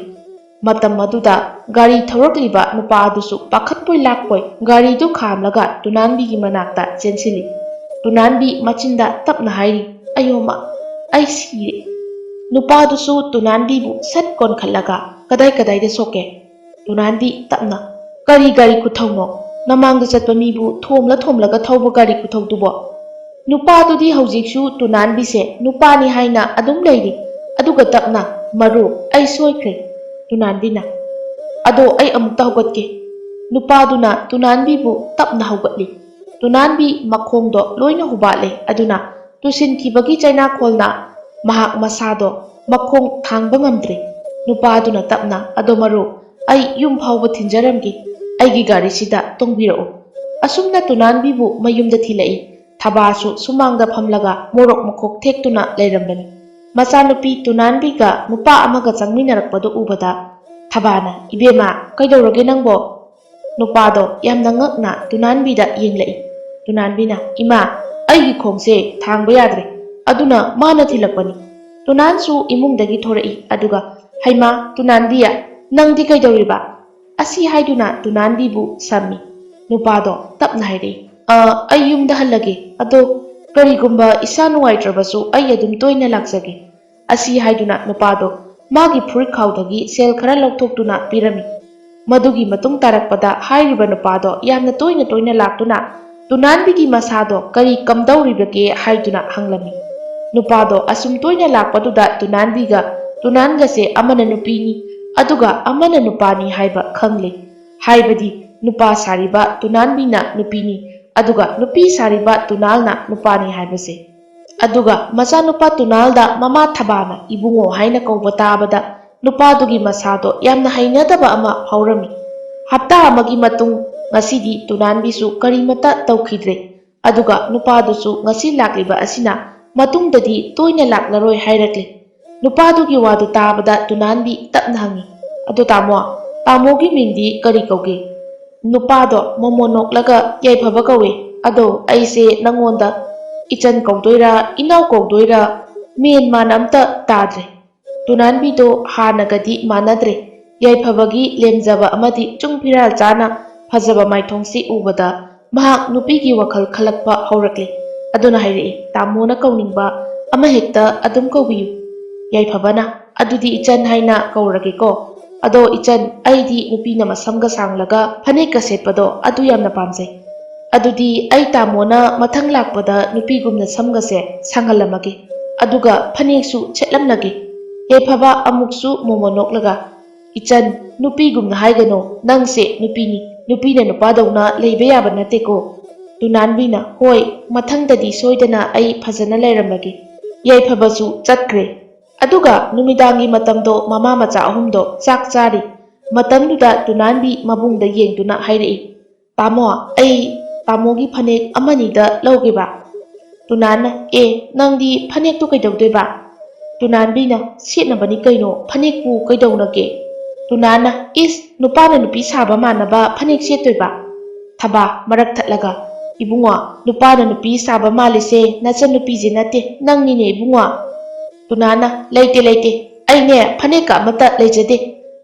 ꯃꯇꯝ ꯑꯗꯨꯗ ꯒꯥꯔꯤ ꯊꯧꯔꯛꯂꯤꯕ ꯅꯨꯄꯥ ꯑꯗꯨꯁꯨ ꯄꯥꯈꯠꯄꯣꯏ ꯂꯥꯛꯄꯣꯏ ꯒꯥꯔꯤꯗꯨ ꯈꯥꯝꯂꯒ ꯇꯨꯅꯥꯟꯕꯤꯒꯤ ꯃꯅꯥꯛꯇ ꯆꯦꯟꯁꯤꯜꯂꯤ꯫ ꯇꯨꯅꯥꯟꯕꯤ ꯃꯆꯤꯟꯗ ꯇꯞꯅ ꯍꯥꯏꯔꯤ, "ꯑꯌꯣꯃ, ꯑꯩ ꯁꯤꯔꯦ!" ꯅꯨꯄꯥꯗꯨꯁꯨ ꯇꯨꯅꯥꯟꯕꯤꯕꯨ ꯁꯠ ꯀꯣꯟꯈꯠꯂꯒ, "ꯀꯗꯥꯏ ꯀꯗꯥꯏꯗ ꯁꯣꯛꯀꯦ?" ꯇꯨꯅꯥꯟꯕꯤ ꯇꯞꯅ, "ꯀꯔꯤ ꯒꯥꯔꯤ ꯈꯨꯊꯧꯅꯣ? ꯅꯃꯥꯡꯗ ꯆꯠꯄ ꯃꯤꯕꯨ ꯊꯣꯝꯂ ꯊꯣꯝꯂꯒ ꯊꯧꯕ ꯒꯥꯔꯤ ꯈꯨꯊꯧꯗꯨꯕꯣ?" ꯅꯨꯄꯥꯗꯨꯗꯤ ꯍꯧꯖꯤꯛꯁꯨ ꯇꯨꯅꯥꯟꯕꯤꯁꯦ ꯅꯨꯄꯥꯅꯤ ꯍꯥꯏꯅ ꯑꯗꯨꯝ ꯂꯩꯔꯤ꯫ ꯑꯗꯨꯒ ꯇꯞꯅ, "ꯃꯔꯨ, ꯑꯩ ꯁꯣꯏꯈ꯭ꯔꯦ꯫" ꯇꯨꯅꯥꯟꯕꯤꯅ, "ꯑꯗꯣ ꯑꯩ ꯑꯃꯨꯛꯇ ꯍꯧꯒꯠꯀꯦ꯫" ꯅꯨꯄꯥꯗꯨꯅ ꯇꯨꯅꯥꯟꯕꯤꯕꯨ ꯇꯞꯅ ꯍꯧꯒꯠꯂꯤ꯫ ꯇꯨꯅꯥꯟꯕꯤ ꯃꯈꯣꯡꯗꯣ ꯂꯣꯏꯅ ꯍꯨꯕꯥꯠꯂꯦ, ꯑꯗꯨꯅ ꯇꯨꯁꯤꯟꯈꯤꯕꯒꯤ ꯆꯩꯅꯥꯈꯣꯜꯅ ꯃꯍꯥꯛ ꯃꯁꯥꯗꯣ ꯃꯈꯣꯡ ꯊꯥꯡꯕ ꯉꯝꯗ꯭ꯔꯦ꯫ ꯅꯨꯄꯥꯗꯨꯅ ꯇꯞꯅ, "ꯑꯗꯣ ꯃꯔꯨꯞ, ꯑꯩ ꯌꯨꯝ ꯐꯥꯎꯕ ꯊꯤꯟꯖꯔꯝꯒꯦ, ꯑꯩꯒꯤ ꯒꯥꯔꯤꯁꯤꯗ ꯇꯣꯡꯕꯤꯔꯛꯎ"꯫ ꯑꯁꯨꯝꯅ ꯇꯨꯅꯥꯟꯕꯤꯕꯨ ꯃꯌꯨꯝꯗ ꯊꯤꯜꯂꯛꯏ꯫ ꯊꯕꯥꯁꯨ ꯁꯨꯃꯥꯡꯗ ꯐꯝꯂꯒ ꯃꯣꯔꯣꯛ ꯃꯈꯣꯛ ꯊꯦꯛꯇꯨꯅ ꯂꯩꯔꯝꯕꯅꯤ꯫ ꯃꯆꯥꯅꯨꯄꯤ ꯇꯨꯅꯥꯟꯕꯤꯒ ꯅꯨꯄꯥ ꯑꯃꯒ ꯆꯪꯃꯤꯟꯅꯔꯛꯄꯗꯨ ꯎꯕꯗ ꯊꯕꯥꯅ, "ꯏꯕꯦꯝꯃ, ꯀꯩꯗꯧꯔꯒꯦ ꯅꯪꯕꯣ?" ꯅꯨꯄꯥꯗꯣ ꯌꯥꯝꯅ ꯉꯛꯅ ꯇꯨꯅꯥꯟꯕꯤꯗ ꯌꯦꯡꯂꯛꯏ꯫ ꯇꯨꯅꯥꯟꯕꯤꯅ, "ꯏꯃꯥ, ꯑꯩꯒꯤ ꯈꯣꯡꯁꯦ ꯊꯥꯡꯕ ꯌꯥꯗ꯭ꯔꯦ, ꯑꯗꯨꯅ ꯃꯥꯅ ꯊꯤꯜꯂꯛꯄꯅꯤ"꯫ ꯇꯨꯅꯥꯟꯁꯨ ꯏꯃꯨꯡꯗꯒꯤ ꯊꯣꯔꯛꯏ, ꯑꯗꯨꯒ, "ꯍꯩꯃꯥ, ꯇꯨꯅꯥꯟꯕꯤ, ꯅꯪꯗꯤ ꯀꯩꯗꯧꯔꯤꯕ?" ꯑꯁꯤ ꯍꯥꯏꯗꯨꯅ ꯇꯨꯅꯥꯟꯕꯤꯕꯨ ꯁꯝꯃꯤ꯫ ꯅꯨꯄꯥꯗꯣ ꯇꯞꯅ ꯍꯥꯏꯔꯛꯏ, "ꯑ, ꯑꯩ ꯌꯨꯝꯗ ꯍꯜꯂꯒꯦ, ꯑꯗꯣ ꯀꯔꯤꯒꯨꯝꯕ ꯏꯁꯥ ꯅꯨꯡꯉꯥꯏꯇ꯭ꯔꯕꯁꯨ ꯑꯩ ꯑꯗꯨꯝ ꯇꯣꯏꯅ ꯂꯥꯛꯆꯒꯦ"꯫ ꯑꯁꯤ ꯍꯥꯏꯗꯨꯅ ꯅꯨꯄꯥꯗꯣ ꯃꯥꯒꯤ ꯐꯨꯔꯤꯠ ꯈꯥꯎꯗꯒꯤ ꯁꯦꯜ ꯈꯔ ꯂꯧꯊꯣꯛꯇꯨꯅ ꯄꯤꯔꯝꯃꯤ꯫ ꯃꯗꯨꯒꯤ ꯃꯇꯨꯡ ꯇꯥꯔꯛꯄꯗ ꯍꯥꯏꯔꯤꯕ ꯅꯨꯄꯥꯗꯣ ꯌꯥꯝꯅ ꯇꯣꯏꯅ ꯇꯣꯏꯅ ꯂꯥꯛꯇꯨꯅ ꯇꯨꯅꯥꯟꯕꯤꯒꯤ ꯃꯁꯥꯗꯣ ꯀꯔꯤ ꯀꯝꯗꯧꯔꯤꯕꯒꯦ ꯍꯥꯏꯗꯨꯅ ꯍꯪꯂꯝꯃꯤ꯫ ꯅꯨꯄꯥꯗꯣ ꯑꯁꯨꯝ ꯇꯣꯏꯅ ꯂꯥꯛꯄꯗꯨꯗ ꯇꯨꯅꯥꯟꯕꯤꯒ ꯇꯨꯅꯥꯟꯒꯁꯦ ꯑꯃꯅ ꯅꯨꯄꯤꯅꯤ, ꯑꯗꯨꯒ ꯑꯃꯅ ꯅꯨꯄꯥꯅꯤ ꯍꯥꯏꯕ ꯈꯪꯂꯦ꯫ ꯍꯥꯏꯕꯗꯤ ꯅꯨꯄꯥ ꯁꯥꯔꯤꯕ ꯇꯨꯅꯥꯟꯕꯤꯅ ꯅꯨꯄꯤꯅꯤ, ꯑꯗꯨꯒ ꯅꯨꯄꯤ ꯁꯥꯔꯤꯕ ꯇꯨꯅꯥꯜꯅ ꯅꯨꯄꯥꯅꯤ ꯍꯥꯏꯕꯁꯦ꯫ ꯑꯗꯨꯒ ꯃꯆꯥꯅꯨꯄꯥ ꯇꯨꯅꯥꯜꯗ ꯃꯃꯥ ꯊꯕꯥꯅ ꯏꯕꯨꯡꯉꯣ ꯍꯥꯏꯅ ꯀꯧꯕ ꯇꯥꯕꯗ ꯅꯨꯄꯥꯗꯨꯒꯤ ꯃꯁꯥꯗꯣ ꯌꯥꯝꯅ ꯍꯩꯅꯗꯕ ꯑꯃ ꯐꯥꯎꯔꯝꯃꯤ꯫ ꯍꯞꯇꯥ ꯑꯃꯒꯤ ꯃꯇꯨꯡ ꯉꯁꯤꯗꯤ ꯇꯨꯅꯥꯟꯕꯤꯁꯨ ꯀꯔꯤꯃꯠꯇ ꯇꯧꯈꯤꯗ꯭ꯔꯦ꯫ ꯑꯗꯨꯒ ꯅꯨꯄꯥꯗꯨꯁꯨ ꯉꯁꯤ ꯂꯥꯛꯂꯤꯕ ꯑꯁꯤꯅ ꯃꯇꯨꯡꯗꯗꯤ ꯇꯣꯏꯅ ꯂꯥꯛꯂꯔꯣꯏ ꯍꯥꯏꯔꯛꯂꯦ꯫ ꯅꯨꯄꯥꯗꯨꯒꯤ ꯋꯥꯗꯨ ꯇꯥꯕꯗ ꯇꯨꯅꯥꯟꯕꯤ ꯇꯞꯅ ꯍꯪꯉꯤ, "ꯑꯗꯣ ꯇꯥꯃꯣ, ꯇꯥꯃꯣꯒꯤ ꯃꯤꯡꯗꯤ ꯀꯔꯤ ꯀꯧꯒꯦ?" ꯅꯨꯄꯥꯗꯣ ꯃꯣꯃꯣ ꯅꯣꯛꯂꯒ, "ꯌꯥꯏꯐꯕ ꯀꯧꯏ꯫ ꯑꯗꯣ ꯑꯩꯁꯦ ꯅꯪꯉꯣꯟꯗ ꯏꯆꯟ ꯀꯧꯗꯣꯏꯔꯥ, ꯏꯅꯥꯎ ꯀꯧꯗꯣꯏꯔꯥ, ꯃꯦꯟ ꯃꯥꯟ ꯑꯝꯇ ꯇꯥꯗ꯭ꯔꯦ"꯫ ꯇꯨꯅꯥꯟꯕꯤꯗꯣ ꯍꯥꯟꯅꯒꯗꯤ ꯃꯥꯟꯅꯗ꯭ꯔꯦ꯫ ꯌꯥꯏꯐꯕꯒꯤ ꯂꯦꯝꯖꯕ ꯑꯃꯗꯤ ꯆꯨꯡ ꯐꯤꯔꯥꯜ ꯆꯥꯅ ꯐꯖꯕ ꯃꯥꯏꯊꯣꯡꯁꯤ ꯎꯕꯗ ꯃꯍꯥꯛ ꯅꯨꯄꯤꯒꯤ ꯋꯥꯈꯜ ꯈꯜꯂꯛꯄ ꯍꯧꯔꯛꯂꯦ꯫ ꯑꯗꯨꯅ ꯍꯥꯏꯔꯛꯏ, "ꯇꯥꯃꯣꯅ ꯀꯧꯅꯤꯡꯕ ꯑꯃꯍꯦꯛꯇ ꯑꯗꯨꯝ ꯀꯧꯕꯤꯌꯨ"꯫ ꯌꯥꯏꯐꯕꯅ, "ꯑꯗꯨꯗꯤ ꯏꯆꯟ ꯍꯥꯏꯅ ꯀꯧꯔꯒꯦꯀꯣ꯫ ꯑꯗꯣ ꯏꯆꯟ, ꯑꯩꯗꯤ ꯅꯨꯄꯤꯅ ꯃꯁꯝꯒ ꯁꯥꯡꯂꯒ ꯐꯅꯦꯛꯀ ꯁꯦꯠꯄꯗꯣ ꯑꯗꯨ ꯌꯥꯝꯅ ꯄꯥꯝꯖꯩ꯫ ꯑꯗꯨꯗꯤ ꯑꯩ ꯇꯥꯃꯣꯅ ꯃꯊꯪ ꯂꯥꯛꯄꯗ ꯅꯨꯄꯤꯒꯨꯝꯅ ꯁꯝꯒꯁꯦ ꯁꯥꯡꯍꯜꯂꯝꯃꯒꯦ, ꯑꯗꯨꯒ ꯐꯅꯦꯛꯁꯨ ꯁꯦꯠꯂꯝꯂꯒꯦ"꯫ ꯌꯥꯏꯐꯕ ꯑꯃꯨꯛꯁꯨ ꯃꯣꯃꯣ ꯅꯣꯛꯂꯒ, "ꯏꯆꯟ, ꯅꯨꯄꯤꯒꯨꯝꯅ ꯍꯥꯏꯒꯅꯣ, ꯅꯪꯁꯦ ꯅꯨꯄꯤꯅꯤ, ꯅꯨꯄꯤꯅ ꯅꯨꯄꯥꯗꯧꯅ ꯂꯩꯕ ꯌꯥꯕ ꯅꯠꯇꯦꯀꯣ"꯫ ꯇꯨꯅꯥꯟꯕꯤꯅ, "ꯍꯣꯏ, ꯃꯊꯪꯗꯗꯤ ꯁꯣꯏꯗꯅ ꯑꯩ ꯐꯖꯅ ꯂꯩꯔꯝꯂꯒꯦ"꯫ ꯌꯥꯏꯐꯕꯁꯨ ꯆꯠꯈ꯭ꯔꯦ꯫ ꯑꯗꯨꯒ ꯅꯨꯃꯤꯗꯥꯡꯒꯤ ꯃꯇꯝꯗꯣ ꯃꯃꯥ ꯃꯆꯥ ꯑꯍꯨꯝꯗꯣ ꯆꯥꯛ ꯆꯥꯔꯤ꯫ ꯃꯇꯝꯗꯨꯗ ꯇꯨꯅꯥꯟꯕꯤ ꯃꯕꯨꯡꯗ ꯌꯦꯡꯗꯨꯅ ꯍꯥꯏꯔꯛꯏ, "ꯇꯥꯃꯣ, ꯑꯩ ꯇꯥꯃꯣꯒꯤ ꯐꯅꯦꯛ ꯑꯃꯅꯤꯗ ꯂꯧꯒꯦꯕ?" ꯇꯨꯅꯥꯟꯅ, "ꯑꯦ, ꯅꯪꯗꯤ ꯐꯅꯦꯛꯇꯨ ꯀꯩꯗꯧꯗꯣꯏꯕ?" ꯇꯨꯅꯥꯟꯕꯤꯅ, "ꯁꯦꯠꯅꯕꯅꯤ ꯀꯩꯅꯣ, ꯐꯅꯦꯛꯄꯨ ꯀꯩꯗꯧꯅꯒꯦ?" ꯇꯨꯅꯥꯟꯅ, "ꯏꯁ, ꯅꯨꯄꯥꯅ ꯅꯨꯄꯤ ꯁꯥꯕ ꯃꯥꯟꯅꯕ ꯐꯅꯦꯛ ꯁꯦꯠꯇꯣꯏꯕ?" ꯊꯕꯥ ꯃꯔꯛ ꯊꯠꯂꯒ, "ꯏꯕꯨꯡꯉꯣ, ꯅꯨꯄꯥꯅ ꯅꯨꯄꯤ ꯁꯥꯕ ꯃꯥꯜꯂꯤꯁꯦ ꯅꯆꯟꯅꯨꯄꯤꯁꯦ ꯅꯠꯇꯦ, ꯅꯪꯅꯤꯅꯦ ꯏꯕꯨꯡꯉꯣ!" ꯇꯨꯅꯥꯟꯅ, "ꯂꯩꯇꯦ, ꯂꯩꯇꯦ, ꯑꯩꯅꯦ ꯐꯅꯦꯛꯀ ꯑꯃꯠꯇ ꯂꯩꯖꯗꯦ꯫"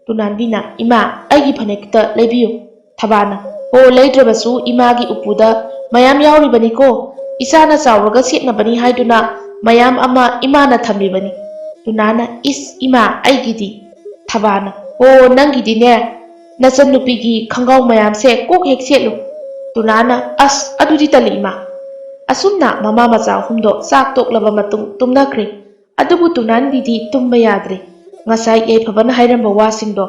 ꯇꯨꯅꯥꯟꯕꯤꯅ, "ꯏꯃꯥ, ꯑꯩꯒꯤ ꯐꯅꯦꯛꯇ ꯂꯩꯕꯤꯌꯨ꯫" ꯊꯕꯥꯅ, "ꯑꯣ, ꯂꯩꯗ꯭ꯔꯕꯁꯨ ꯏꯃꯥꯒꯤ ꯎꯄꯨꯗ ꯃꯌꯥꯝ ꯌꯥꯎꯔꯤꯕꯅꯤꯀꯣ꯫ ꯏꯆꯥꯅ ꯆꯥꯎꯔꯒ ꯁꯦꯠꯅꯕꯅꯤ ꯍꯥꯏꯗꯨꯅ ꯃꯌꯥꯝ ꯑꯃ ꯏꯃꯥꯅ ꯊꯝꯂꯤꯕꯅꯤ꯫" ꯇꯨꯅꯥꯅ, "ꯏꯁ ꯏꯃꯥ, ꯑꯩꯒꯤꯗꯤ?" ꯊꯕꯥꯅ, "ꯑꯣ, ꯅꯪꯒꯤꯗꯤꯅꯦ, ꯅꯆꯟꯅꯨꯄꯤꯒꯤ ꯈꯪꯒꯥꯎ ꯃꯌꯥꯝꯁꯦ ꯀꯣꯛ ꯍꯦꯛ ꯁꯦꯠꯂꯨ꯫" ꯇꯨꯅꯥꯅ, "ꯑꯁ, ꯑꯗꯨꯗꯤ ꯇꯜꯂꯤ ꯏꯃꯥ꯫" ꯑꯁꯨꯝꯅ ꯃꯃꯥ ꯃꯆꯥ ꯑꯍꯨꯝꯗꯣ ꯆꯥꯛ ꯇꯣꯛꯂꯕ ꯃꯇꯨꯡ ꯇꯨꯝꯅꯈ꯭ꯔꯦ꯫ ꯑꯗꯨꯕꯨ ꯇꯨꯅꯥꯟꯕꯤꯗꯤ ꯇꯨꯝꯕ ꯌꯥꯗ꯭ꯔꯦ꯫ ꯉꯁꯥꯏ ꯌꯥꯏꯐꯕꯅ ꯍꯥꯏꯔꯝꯕ ꯋꯥꯁꯤꯡꯗꯣ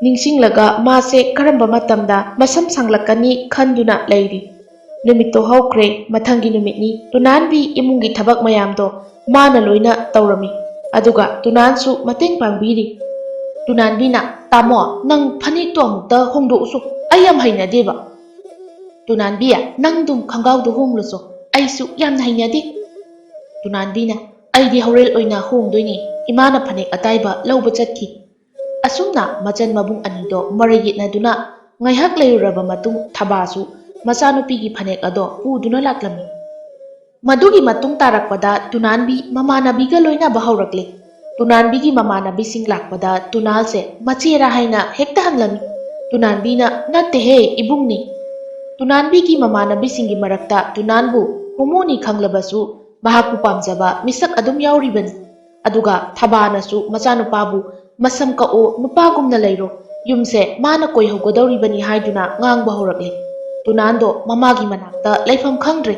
ꯅꯤꯡꯁꯤꯡꯂꯒ ꯃꯥꯁꯦ ꯀꯔꯝꯕ ꯃꯇꯝꯗ ꯃꯁꯝ ꯁꯥꯡꯂꯛꯀꯅꯤ ꯈꯟꯗꯨꯅ ꯂꯩꯔꯤ꯫ ꯅꯨꯃꯤꯠꯇꯣ ꯍꯧꯈ꯭ꯔꯦ, ꯃꯊꯪꯒꯤ ꯅꯨꯃꯤꯠꯅꯤ꯫ ꯇꯨꯅꯥꯟꯕꯤ ꯏꯃꯨꯡꯒꯤ ꯊꯕꯛ ꯃꯌꯥꯝꯗꯣ ꯃꯥꯅ ꯂꯣꯏꯅ ꯇꯧꯔꯝꯃꯤ꯫ ꯑꯗꯨꯒ ꯇꯨꯅꯥꯟꯁꯨ ꯃꯇꯦꯡ ꯄꯥꯡꯕꯤꯔꯤ꯫ ꯇꯨꯅꯥꯟꯕꯤꯅ, "ꯇꯥꯃꯣ, ꯅꯪ ꯐꯅꯦꯛꯇꯣ ꯑꯃꯨꯛꯇ ꯍꯣꯡꯗꯣꯛꯎꯁꯣ, ꯑꯩ ꯌꯥꯝ ꯍꯩꯅꯗꯦꯕ꯫" ꯇꯨꯅꯥꯟꯕꯤ, "ꯅꯪ ꯑꯗꯨꯝ ꯈꯪꯒꯥꯎꯗꯣ ꯍꯣꯡꯂꯨꯁꯣ, ꯑꯩꯁꯨ ꯌꯥꯝꯅ ꯍꯩꯅꯗꯦ꯫" ꯇꯨꯅꯥꯟꯕꯤꯅ, "ꯑꯩꯗꯤ ꯍꯣꯔꯦꯜ ꯑꯣꯏꯅ ꯍꯣꯡꯗꯣꯏꯅꯦ, ꯏꯃꯥꯅ ꯐꯅꯦꯛ ꯑꯇꯥꯏꯕ ꯂꯧꯕ ꯆꯠꯈꯤ꯫" ꯑꯁꯨꯝꯅ ꯃꯆꯟ ꯃꯕꯨꯡ ꯑꯅꯤꯗꯣ ꯃꯔꯩ ꯌꯦꯠꯅꯗꯨꯅ ꯉꯥꯏꯍꯥꯛ ꯂꯩꯔꯨꯔꯕ ꯃꯇꯨꯡ ꯊꯕꯥꯁꯨ ꯃꯆꯥꯅꯨꯄꯤꯒꯤ ꯐꯅꯦꯛ ꯑꯗꯣ ꯄꯨꯗꯨꯅ ꯂꯥꯛꯂꯝꯃꯤ꯫ ꯃꯗꯨꯒꯤ ꯃꯇꯨꯡ ꯇꯥꯔꯛꯄꯗ ꯇꯨꯅꯥꯟꯕꯤ ꯃꯃꯥꯟꯅꯕꯤꯒ ꯂꯣꯏꯅꯕ ꯍꯧꯔꯛꯂꯦ꯫ ꯇꯨꯅꯥꯟꯕꯤꯒꯤ ꯃꯃꯥꯟꯅꯕꯤꯁꯤꯡ ꯂꯥꯛꯄꯗ ꯇꯨꯅꯥꯜꯁꯦ ꯃꯆꯦꯔꯥ ꯍꯥꯏꯅ ꯍꯦꯛꯇ ꯍꯪꯂꯝꯃꯤ꯫ ꯇꯨꯅꯥꯟꯕꯤꯅ, "ꯅꯠꯇꯦꯍꯦ, ꯏꯕꯨꯡꯅꯤ꯫" ꯇꯨꯅꯥꯟꯕꯤꯒꯤ ꯃꯃꯥꯟꯅꯕꯤꯁꯤꯡꯒꯤ ꯃꯔꯛꯇ ꯇꯨꯅꯥꯟꯕꯨ ꯍꯣꯃꯣꯅꯤ ꯈꯪꯂꯕꯁꯨ ꯃꯍꯥꯛꯄꯨ ꯄꯥꯝꯖꯕ ꯃꯤꯁꯛ ꯑꯗꯨꯝ ꯌꯥꯎꯔꯤꯕꯅꯤ꯫ ꯑꯗꯨꯒ ꯊꯕꯥꯅꯁꯨ ꯃꯆꯥꯅꯨꯄꯥꯕꯨ, "ꯃꯁꯝ ꯀꯛꯑꯣ, ꯅꯨꯄꯥꯒꯨꯝꯅ ꯂꯩꯔꯣ, ꯌꯨꯝꯁꯦ ꯃꯥꯅ ꯀꯣꯏꯍꯧꯒꯗꯧꯔꯤꯕꯅꯤ" ꯍꯥꯏꯗꯨꯅ ꯉꯥꯡꯕ ꯍꯧꯔꯛꯂꯦ꯫ ꯇꯨꯅꯥꯟꯗꯣ ꯃꯃꯥꯒꯤ ꯃꯅꯥꯛꯇ ꯂꯩꯐꯝ ꯈꯪꯗ꯭ꯔꯦ꯫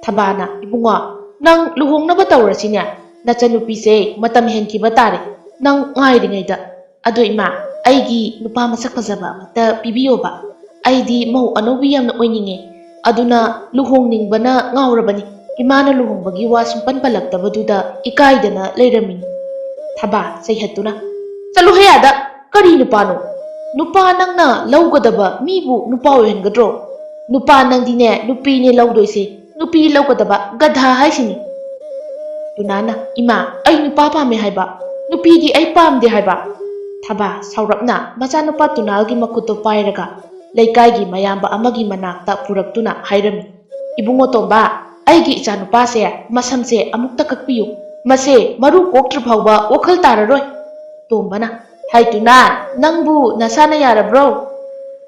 ꯊꯕꯥꯅ, "ꯏꯕꯨꯡꯉꯣ, ꯅꯪ ꯂꯨꯍꯣꯡꯅꯕ ꯇꯧꯔꯁꯤꯅꯦ, ꯅꯆꯟꯅꯨꯄꯤꯁꯦ ꯃꯇꯝ ꯍꯦꯟꯈꯤꯕ ꯇꯥꯔꯦ, ꯅꯪ ꯉꯥꯏꯔꯤꯉꯩꯗ꯫ ꯑꯗꯣ ꯏꯃꯥ, ꯑꯩꯒꯤ ꯅꯨꯄꯥ ꯃꯁꯛ ꯐꯖꯕ ꯑꯃꯇ ꯄꯤꯕꯤꯌꯣꯕ, ꯑꯩꯗꯤ ꯃꯧ ꯑꯅꯧꯕꯤ ꯌꯥꯝꯅ ꯑꯣꯏꯅꯤꯡꯉꯦ, ꯑꯗꯨꯅ ꯂꯨꯍꯣꯡꯅꯤꯡꯕꯅ ꯉꯥꯎꯔꯕꯅꯤ꯫ ꯏꯃꯥꯅ ꯂꯨꯍꯣꯡꯕꯒꯤ ꯋꯥ ꯁꯨꯡꯄꯟ ꯄꯜꯂꯛꯇꯕꯗꯨꯗ ꯏꯀꯥꯏꯗꯅ ꯂꯩꯔꯝꯃꯤꯅꯤ꯫" ꯊꯕꯥ ꯆꯩꯍꯠꯇꯨꯅ, "ꯆꯠꯂꯨꯍꯦ ꯑꯥꯗ! ꯀꯔꯤ ꯅꯨꯄꯥꯅꯣ? ꯅꯨꯄꯥ ꯅꯪꯅ ꯂꯧꯒꯗꯕ ꯃꯤꯕꯨ ꯅꯨꯄꯥ ꯑꯣꯏꯍꯟꯒꯗ꯭ꯔꯣ? ꯅꯨꯄꯥ ꯅꯪꯗꯤꯅꯦ ꯅꯨꯄꯤꯅꯦ ꯂꯧꯗꯣꯏꯁꯦ, ꯅꯨꯄꯤ ꯂꯧꯒꯗꯕ ꯒꯙꯥ ꯍꯥꯏꯁꯤꯅꯤ"꯫ ꯇꯨꯅꯥꯅ, "ꯏꯃꯥ, ꯑꯩ ꯅꯨꯄꯥ ꯄꯥꯝꯃꯦ ꯍꯥꯏꯕ, ꯅꯨꯄꯤꯗꯤ ꯑꯩ ꯄꯥꯝꯗꯦ ꯍꯥꯏꯕ"꯫ ꯊꯕꯥ ꯁꯥꯎꯔꯞꯅ ꯃꯆꯥꯅꯨꯄꯥ ꯇꯨꯅꯥꯜꯒꯤ ꯃꯈꯨꯠꯇꯣ ꯄꯥꯏꯔꯒ ꯂꯩꯀꯥꯏꯒꯤ ꯃꯌꯥꯝꯕ ꯑꯃꯒꯤ ꯃꯅꯥꯛꯇ ꯄꯨꯔꯛꯇꯨꯅ ꯍꯥꯏꯔꯝꯃꯤ, "ꯏꯕꯨꯡꯉꯣ ꯇꯣꯝꯕ, ꯑꯩꯒꯤ ꯏꯆꯥꯅꯨꯄꯥꯁꯦ ꯃꯁꯝꯁꯦ ꯑꯃꯨꯛꯇ ꯀꯛꯄꯤꯌꯨ꯫ ꯃꯁꯦ ꯃꯔꯨ ꯀꯣꯛꯇ꯭ꯔꯤ ꯐꯥꯎꯕ ꯋꯥꯈꯜ ꯇꯥꯔꯔꯣꯏ"꯫ ꯇꯣꯝꯕꯅ, "ꯍꯥꯏ ꯇꯨꯅꯥ, ꯅꯪꯕꯨ ꯅꯁꯥꯅ ꯌꯥꯔꯕ꯭ꯔꯣ?"